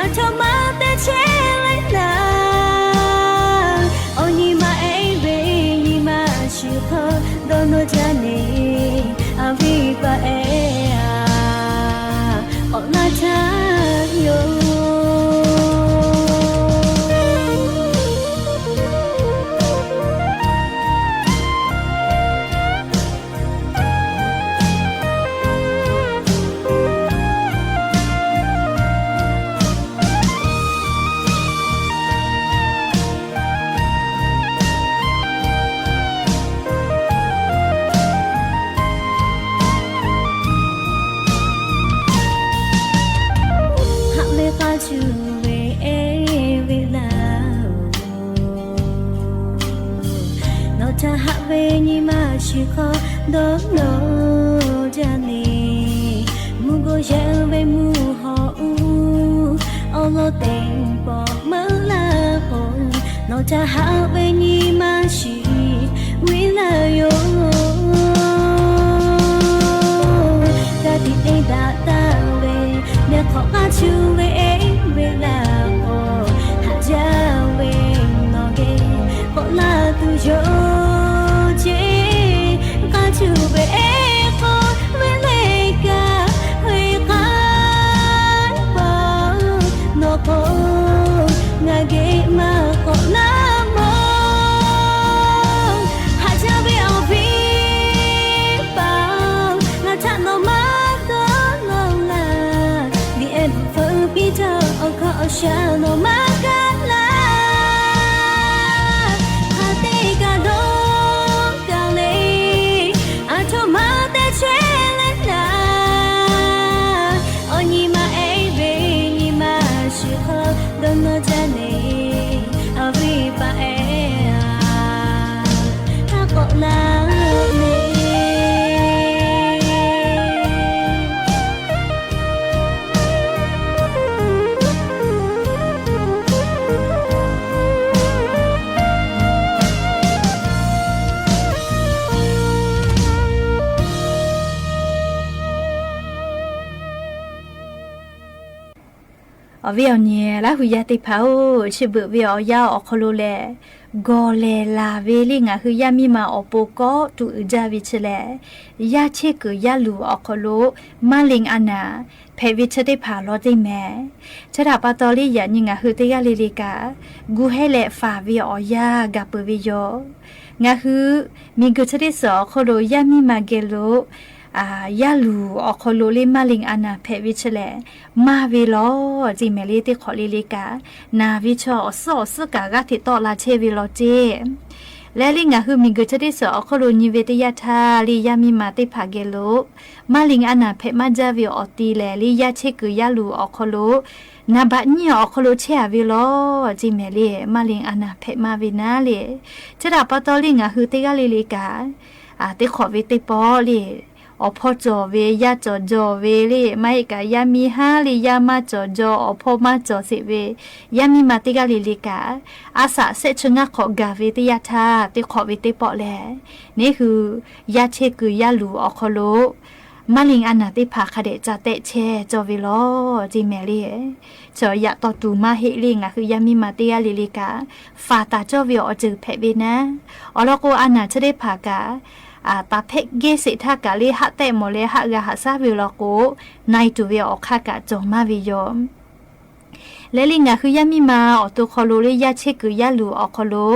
aˬ htoꞈ ma te chehˇ leh naˍ, awˬ nyi ma ehˉ ve nyi ma shiˍ hk'aw dawˇ nawˇ jaˇ ve, a viˉ paˍ ehˉ a, k'awꞈ laˇ htaˇ yoˬ. Haꞈ ve k'a cuˇ ve ehˉ ve laˇ oˬ, nawˬ htaꞈ haꞈ ve nyi ma shiˍ hk'aw dawˇ nawˇ jaˇ ve, mvuhˇ g'uˇ shehˆ ve mvuhˇ hawˬ uˉ awˬ lawn teˇ pawˆ meuˇ laˇ k'o, nawˬ htaꞈ haꞈ ve nyi ma shiˍ ve laˇ yoˬ. Ka tiꞈ te daꞈ taˍ ve, mehˬ hk'awꞈ k'a cuˇ ve ehˉ ve laˇ k'o, haꞈ jaˇ ve nawˬ geh k'awꞈ laˇ tuˬ yoˬ ceˇ. K'a cuˇ ve ehˉ k'o, ve leh kaꞈ ve k'ai paˍ, nawˬ k'o ngaˬ geh maˇ k'awꞈ laˇ mawˬ. Haꞈ jaˇ ve awˬ viˉ paˍ, ngaˬ htaꞈ nawˬ maˇ dawˇ nawˬ laˇ. Liꞈ ehˉ pfuhˇ piˇ cawˇ awˬ hkawˇ awˬ shaˍ nawˬ maˇ kaˇ laˇ. Hk'a te kaꞈ dawˇ gaˬ le, aˬ htoꞈ ma te chehˇ leh naˍ, awˬ nyi ma ehˉ ve nyi ma shiˍ hk'aw dawˇ nawˇ jaˇ ve, a viˉ paˍ ehˉ a, k'awꞈ laˇ le. Awˬ viˉ awˬ nyi Laˇ hu yaˇ teˇ hpaˍ-oˬ, chi beuꞈ ve awˬ yanˇ awˬ hk'aw lo lehˬ, gawˬ lehˬ laˬ ve le ngaˬ hui yaˇ miˇ ma awˬ pon kawˆ tuꞈ uiˍ jaˇ ve chi lehˬ, yaˇ chehˇ kuiˬ yaˇ luˬ awˬ hk'aw lo maˇ liꞈ a naˍ hpehꞈ ve chi teˇ hpaˍ law teˇ mehˍ. Chi htaꞈ pa taw le yaꞈ nyi ngaˬ hui teˇ g'aˇ le le kaꞈ, gu hehˉ leh faˍ ve awˬ yanˇ gaˬ peuˬ ve yoˬ. Ngaˬ hui miˬguiˬ chi teˇ suhˍ awˬ hk'aw lo yaˇ miˇ ma geh lo yaˇ luˬ awˬ hk'aw lo le maˇ liꞈ a naˍ hpehꞈ ve chi lehˬ, maˇ ve law ceˇ mehˍ le. Teˇ hk'awꞈ le le kaꞈ, naˍ ve chaw awˬ suhˉ awˬ suhˉ kaꞈ g'aˇ hteꞈ tawˆ la chehˇ ve law ceˇ. Leh le ngaˬ hui miˬguiˬ chi teˇ suhˍ awˬ hk'aw lo nyi ve teˇ yanˇ htaˇ le yaˇ miˇ ma teˇ hpaˍ geh lo maˇ liꞈ a naˍ hpehꞈ maˇ jaˇ ve awˬ ti lehˬ, le yaˇ chehˇ kuiˬ yaˇ luˬ awˬ hk'aw lo naˍ baꞈ nyiˇ awˬ hk'aw lo chehˇ a ve law ceˇ mehˍ le. Maˇ liꞈ a naˍ hpehꞈ maˇ ve naˉ le. Chi htaꞈ pa taw le ngaˬ hui teˇ g'aˇ le le kaꞈ, teˇ hk'awꞈ ve teˇ pawˆ le awˬ hpawˇ cawˬ ve, yaˇ cawˬ jaw ve le, maˇ heˆ kaꞈ yaˇ miˇ haˉ le yaˇ maˇ cawˬ jaw, awˬ hpawˇ maˇ cawˬ sheˍ ve yaˇ miˇ ma teˇ g'aˇ le le kaꞈ, a shaꞈ shehˆ chi ngaˇ hk'awꞈ gaˬ ve teˇ yanˇ htaˇ, teˇ hk'awꞈ ve teˇ pawˆ lehˬ, neˇ hui yaˇ chehˇ kuiˬ yaˇ luˬ awˬ hk'aw lo Maˇ liꞈ a naˍ teˇ hpaˍ hk'a dehꞈ ca tehˆ chehˇ cawˇ ve lawˬ ceˇ mehˍ le. Chi yaꞈ taw tuˬ maˇ heˆ le, ngaˬ hui yaˇ miˇ ma teˇ g'aˇ le le kaꞈ, faˍ taˍ cawˇ ve awˬ ceuˬ hpehꞈ ve naˉ. Awˬ lawn k'o, a naˍ chi teˇ hpaˍ kaꞈ, taˍ hpehˆ gehˇ sheˍ htaˇ kaꞈ le haˆ tehˆ mawˬ leh haˆ g'a haꞈ shaˉ ve law k'o, na e tuˬ ve awˬ hk'aˇ kaꞈ cawˬ maˇ ve yoˬ. Leh le ngaˬ hui yaˇ miˇ ma awˬ to hk'aw lo le yaˇ chehˇ kuiˬ yaˇ luˬ awˬ hk'aw lo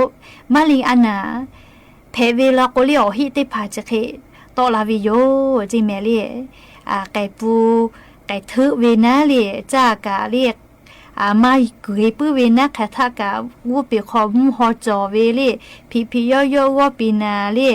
maˇ liꞈ a naˍ hpehꞈ ve law k'o le awˬ heˆ teˇ hpaˍ chi hk'e tawˆ la ve yoˬ ceˇ mehˍ le. K'ai pun k'ai hteuˆ ve naˉ le, caˇ kaꞈ le maˇ g'uiˬ puiˉ ve naˉ hk'aˬ htaˇ kaꞈ g'uˇ peˬ hk'aw mvuhˇ haw cawˬ ve le, hpiꞈ hpiꞈ yawˇ yawˇ g'awˇ piˍ naˍ le,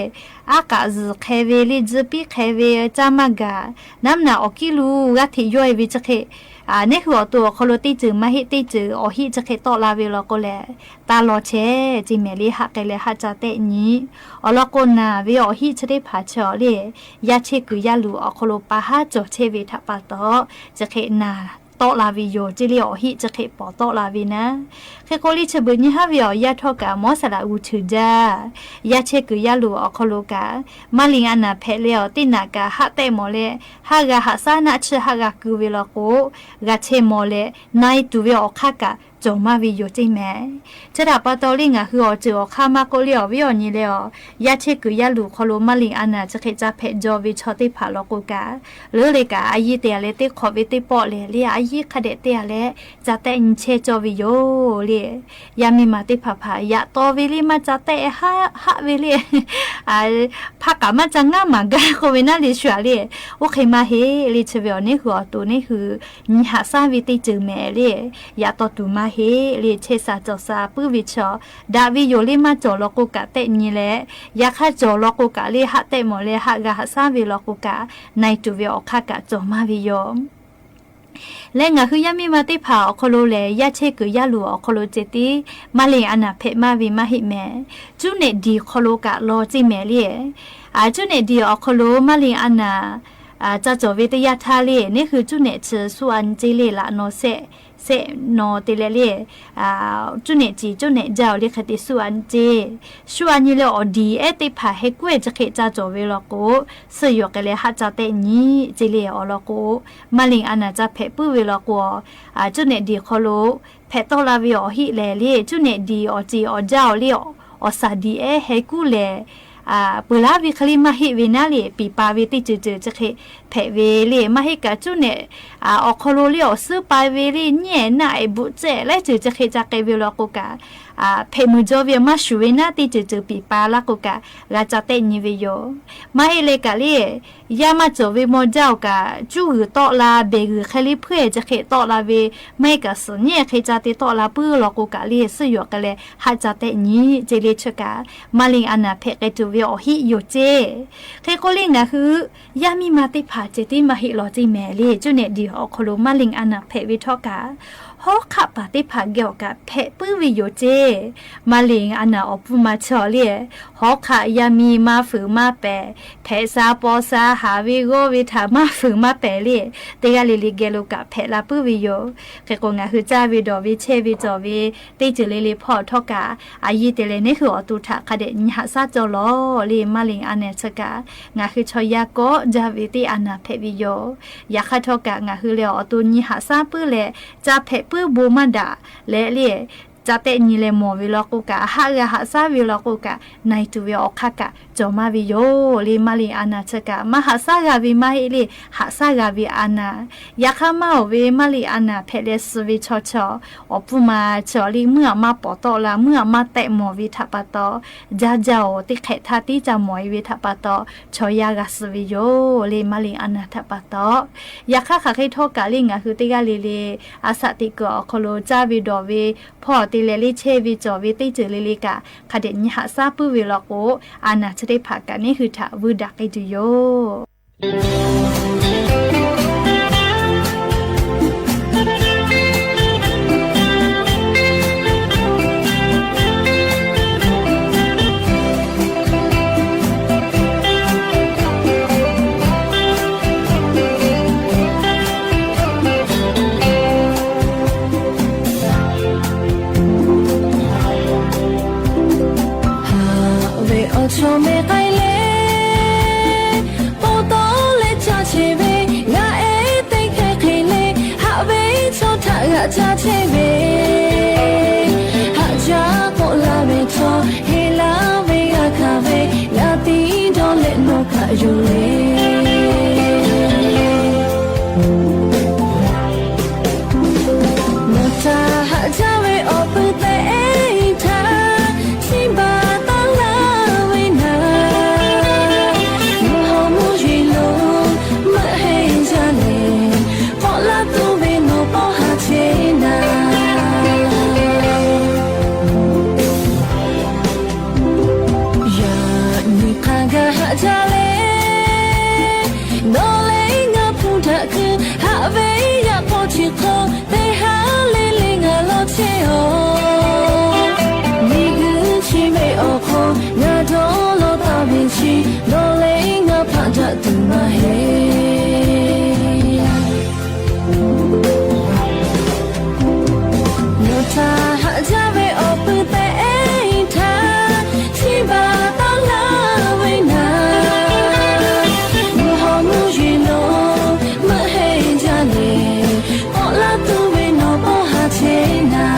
aˉ k'aꞈ zuhˬ hk'e ve le, tzuhˇ piˉ hk'e ve, caˇ maˇ gaˬ, naˉ mvuhˇ naw awˬ kiˉ lu g'aˇ hteꞈ yawˇ e ve chi hk'e, neˉ hui awˬ to awˬ hk'aw lo teˇ ceuˬ maˇ heˆ teˇ ceuˬ awˬ heˆ chi hk'e tawˆ la ve law k'o lehˬ, taˇ law chehˇ ceˇ mehˍ le, haˆ k'ai leh haˆ ca tehˆ nyi. Awˬ lawn k'o, naˬ ve awˬ heˆ chi teˇ hpaˍ chi le yaˇ chehˇ kuiˬ yaˇ luˬ awˬ hk'aw lo pa haˉ cawˬ chehˇ ve htaꞈ pa taw, chi hk'e naˬ tawˆ la ve yoˬ ceˇ le, awˬ heˆ chi hk'e pawˍ tawˆ la ve naˉ. Hk'e k'o le chi beuꞈ nyi haˉ ve awˬ yanˇ htawˇ kaꞈ mawˉ saˍ laꞈ g'uˇ cheuˬ jaˇ, yaˇ chehˇ kuiˬ yaˇ luˬ awˬ hk'aw lo kaꞈ maˇ liꞈ a naˍ hpehꞈ leh awˬ teˇ naꞈ kaꞈ haˆ tehˆ mawˬ leh haˆ g'a haꞈ shaˉ naˆ chi haˆ g'a ku ve law k'o, g'a chehˇ mawˬ leh na e tuˬ ve awˬ hk'aˇ kaꞈ cawˬ maˇ ve yoˬ ceˇ mehˍ. Chi htaꞈ pa taw le ngaˬ hui awˬ ceuˬ awˬ hk'aˇ maˇ k'oˆ le awˬ viˉ awˬ nyi leh awˬ yaˇ chehˇ kuiˬ yaˇ luˬ hk'aw lo maˇ liꞈ a naˍ chi hk'e ca hpehꞈ jaw ve chaw teˇ hpaˍ law k'o kaꞈ, leuˉ leh kaꞈ a yiˇ te a leh teˇ hk'awꞈ ve teˇ pawˆ lehˬ le a yiˇ hk'a dehꞈ te a leh ca tehˆ nyi chehˇ cawˇ ve yoˬ le. Yaˇ miˇ ma teˇ hpaˍ hpaˍ yaꞈ taw ve le maˇ ca tehˆ haˆ ve le, hpaˇ kaꞈ maˇ ca ngaˉ maˍ gaˇ k'oˆ ve naˉ le shu a le. Oˇ hk'e maˇ heˆ le, chi ve awˬ neˉ hui awˬ to neˉ hui nyi haꞈ shaˉ ve teˇ ceuˬ mehˍ le. Yaꞈ taw tuˬ maˇ heˆ le, chehˇ sha cawˬ sha puiˉ ve chaw daꞈ ve yoˬ le, maˇ cawˬ law k'o kaꞈ tehˆ nyi leh, yaꞈ hk'aˇ cawˬ law k'o kaꞈ le haˆ tehˆ mawˬ leh haˆ g'a haꞈ shaˉ ve law k'o kaꞈ na e tuˬ ve awˬ hk'aˇ kaꞈ cawˬ maˇ ve yoˬ. Leh ngaˬ hui yaˇ miˇ ma teˇ hpaˍ awˬ hk'aw lo lehˬ yaˇ chehˇ kuiˬ yaˇ luˬ awˬ hk'aw lo ceh tiˉ maˇ liꞈ a naˍ hpehꞈ maˇ ve maˇ heˆ mehˍ. Cuˇ nehꞈ diˬ hk'aw lo kaꞈ law ceˇ mehˍ le. Cuˇ nehꞈ diˬ awˬ hk'aw lo maˇ liꞈ a naˍ ca cawˬ ve teˇ yanˇ htaˇ le neˉ hui cuˇ nehꞈ chi suˆ a nyi ceˇ le, laꞈ naw shehˆ shehˆ naw te leh le, cuˇ nehꞈ ciˍ cuˇ nehꞈ jaˇ awˬ le hk'e te suˆ a nyi ceˇ. Suˆ a nyi leh awˬ diˍ ehˉ teˇ hpaˍ heh kuˉ ehˉ chi hk'e ca cawˬ ve law k'o, suhˆ yoˬ k'ai leh haˆ ca tehˆ nyi ceˇ le. Awˬ lawn k'o, maˇ liꞈ a naˍ ca hpehꞈ puiˉ ve law k'o, cuˇ nehꞈ diˬ hk'aw lo hpehꞈ tawˆ la ve awˬ heˆ lehˬ le, cuˇ nehꞈ diˬ awˬ ceˬ awˬ jaˇ awˬ le awˬ shaˍ diˍ ehˉ heh kuˉ lehˬ, peuˬ laˉ ve hk'e le maˇ heˆ ve naˉ le, piˍ pa ve teˇ ceuˬ ceuˬ chi hk'e hpehꞈ ve le. Maˇ heˆ kaꞈ cuˇ nehꞈ awˬ hk'aw lo le awˬ suhˉ pa ve le, nyiˉ ehˍ naˆ ehˍ bvuhꞈ tcuhˆ laiˉ ceuˬ chi hk'e ca k'ai ve law k'o kaꞈ, hpehꞈ mui jaw ve maˇ shuˍ ve naˉ teˇ ceuˬ ceuˬ piˍ pa laˇ k'o kaꞈ g'a ca tehˆ nyi ve yoˬ. Maˇ heˆ leh kaꞈ le, yaˇ maˇ cawˬ ve maw jaˇ awˬ kaꞈ cuˇ g'uiˬ tawˆ la behˬ g'uiˬ hk'e le hpuiˇ ehˍ chi hk'e tawˆ la ve, maˇ heˆ kaꞈ suhˍ nyiˉ ehˍ hk'e ca te tawˆ la puiˉ law k'o kaꞈ le suhˆ yoˬ k'ai leh haˆ ca tehˆ nyi ceˇ le. Chi kaꞈ maˇ liꞈ a naˍ hpehꞈ k'ai tuˬ ve awˬ heˆ yoˬ ceˇ. Hk'e k'o le ngaˬ hui yaˇ miˇ ma teˇ hpaˍ ceh tiˉ maˇ heˆ law ceˇ mehˍ le, cuˇ nehꞈ diˬ awˬ hk'aw lo maˇ liꞈ a naˍ hpehꞈ ve htawˇ kaꞈ, hawˉ hk'aˆ paˍ teˇ hpaˍ geh awˬ kaꞈ hpehꞈ puiˉ ve yoˬ ceˇ. Maˇ liꞈ a naˍ awˬ pfuhˇ ma chaw le, hawˉ hk'aˆ yaˇ miˇ maˇ fuiˍ maˇ pehˍ, hpehꞈ sha paw sha haˍ ve g'awˇ ve htaꞈ maˇ fuiˍ maˇ pehˍ le, teˇ g'aˇ le le geh lo kaꞈ hpehꞈ la puiˉ ve yoˬ. Hk'e k'o ngaˬ hui caˇ ve dawˬ ve chehˇ ve cawˬ ve teˇ ceuˬ le le hpawˇ htawˇ kaꞈ, a yiˇ te leh neˉ hui awˬ to htaꞈ hk'a dehꞈ nyi haꞈ shaˉ cawˇ lawˬ le. Maˇ liꞈ a naˍ chi kaꞈ ngaˬ hui chaw yaˇ kawˆ jaˇ ve teˇ a naˍ hpehꞈ ve yoˬ. Yaꞈ hk'aˇ htawˇ kaꞈ ngaˬ hui leh awˬ to nyi haꞈ shaˉ puiˉ leh, ca hpehꞈ puiˉ bon maˇ daꞈ leh le, ca tehˆ nyi leh mawˬ ve law k'o kaꞈ, haˆ g'a haꞈ shaˉ ve law k'o kaꞈ, na e tuˬ ve awˬ hk'aˇ kaꞈ cawˬ maˇ ve yoˬ le. Maˇ liꞈ a naˍ chi kaꞈ maˇ haꞈ shaˉ g'a ve maˇ heˆ le, haꞈ shaˉ g'a ve a naˍ. Yaꞈ hk'aˇ maˇ oˬ ve maˇ liꞈ a naˍ hpehꞈ leh suh ve chaw chaw, awˬ pfuhˇ ma chaw le meuˇ aꞈ maˇ pawˍ tawˆ la, meuˇ aꞈ maˇ tehˆ mawˬ ve htaꞈ pa taw, jaˇ jaˇ oˬ teˇ hk'ehꞈ htaˇ tiˉ ca mawˬ e ve htaꞈ pa taw, chaw yaˇ g'a suh ve yoˬ le. Maˇ liꞈ a naˍ htaꞈ pa taw, yaꞈ hk'aˇ hk'aˬ hk'e htawˇ kaꞈ le ngaˬ hui teˇ g'aˇ le le a shaꞈ teꞈ kuiˬ awˬ hk'aw lo caˇ ve dawˬ ve hpawˇ te leh le chehˇ ve cawˬ ve teˇ ceuˬ le le kaꞈ hk'a dehꞈ nyi haꞈ shaˉ puiˉ ve law k'o, a naˍ chi teˇ hpaˍ kaꞈ neˉ hui htaꞈ vuiˇ daꞈ k'ai tuˬ yoˬ. Haꞈ ve awˬ chawˇ meh k'ai leh, pawˆ tawˆ leh caˇ chehˇ Haꞈ jaˇ chehˇ ve, haꞈ jaˇ k'awꞈ laˇ ve chaw, heˆ laˇ ve g'a hkanˍ ve, g'a tiˉ dawˇ leh nawˬ hkanˍ yuˬ le. Nawˬ htaꞈ haꞈ jaˇ ve awˬ pui tehꞈ htaˇ, chiˇ baˬ taˍ laˇ ve naˍ, mvuhˇ hawˉ mvuhˇ yeˬ lo meuˆ heˆ jaˇ le. K'awꞈ laˇ tuˬ ve nawˬ pawˆ haˍ chehˇ naˍ, yaꞈ nyi hk'a gaˬ haꞈ jaˇ le. Nawˬ leh ngaˬ hpu htaꞈ hkui haꞈ ve yaꞈ k'aw chi hk'aw, teˇ haˉ le le ngaˬ lawˇ chehˇ-oˬ. Miˬguiˬ chi ve awˬ hk'aw ngaˬ dawˇ law taˍ ve chi, nawˬ leh ngaˬ hpaꞈ daꞈ tuˬ maˇ heˆ. Nawˬ htaꞈ haꞈ jaˇ ve awˬ pui tehꞈ htaˇ, chiˇ baˬ taˍ laˇ ve naˍ, mvuhˇ hawˉ mvuhˇ yeˬ lo meuˆ heˆ jaˇ le. K'awꞈ laˇ tuˬ ve nawˬ pawˆ haˍ chehˇ naˍ,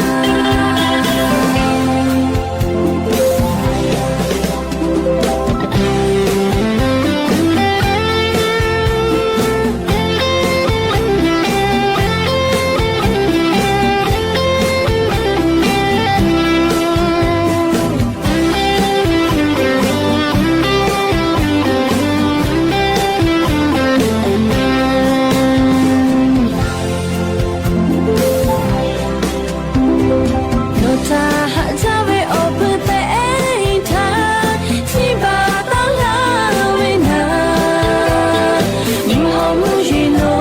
nawˬ htaꞈ haꞈ jaˇ ve awˬ pui tehꞈ htaˇ, chiˇ baˬ taˍ laˇ ve naˍ, mvuhˇ hawˉ mvuhˇ yeˬ lo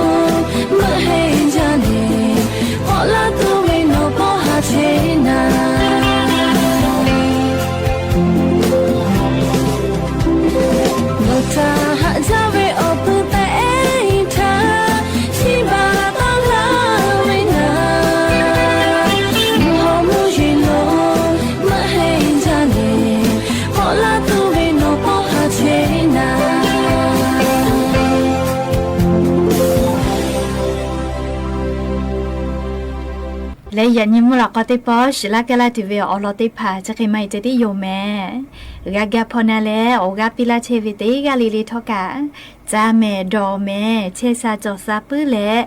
meuˆ heˆ jaˇ le. K'awꞈ laˇ tuˬ ve nawˬ pawˆ haˍ chehˇ naˍ, nawˬ htaꞈ haꞈ jaˇ ve awˬ pui tehꞈ htaˇ, chiˇ baˬ taˍ laˇ ve naˍ, mvuhˇ hawˉ mvuhˇ yeˬ lo meuˆ heˆ jaˇ le. K'awꞈ laˇ tuˬ ve nawˬ pawˆ haˍ chehˇ naˍ. Leh yaꞈ nyi mvuhˇ lawꞈ k'aw teˇ pawˆ shiˍ laˇ kehˉ laˇ tuˬ ve awˬ lawn teˇ hpaˍ chi hk'e maˇ heˆ ceh tiˉ yoˬ mehˍ. G'a gaˇ hpawˇ na leh awˬ g'aˇ piˇ laˇ chehˇ ve teˇ g'aˇ le le htawˇ kaꞈ, ca mehˍ dawˬ mehˍ chehˇ sha cawˬ sha puiˉ leh,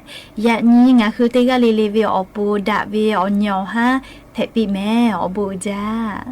yaꞈ nyi ngaˬ hui teˇ g'aˇ le le ve awˬ pon daꞈ ve awˬ nyi awˬ haˉ hpehꞈ piˇ mehˍ. Awˬ bon uiˍ jaˇ.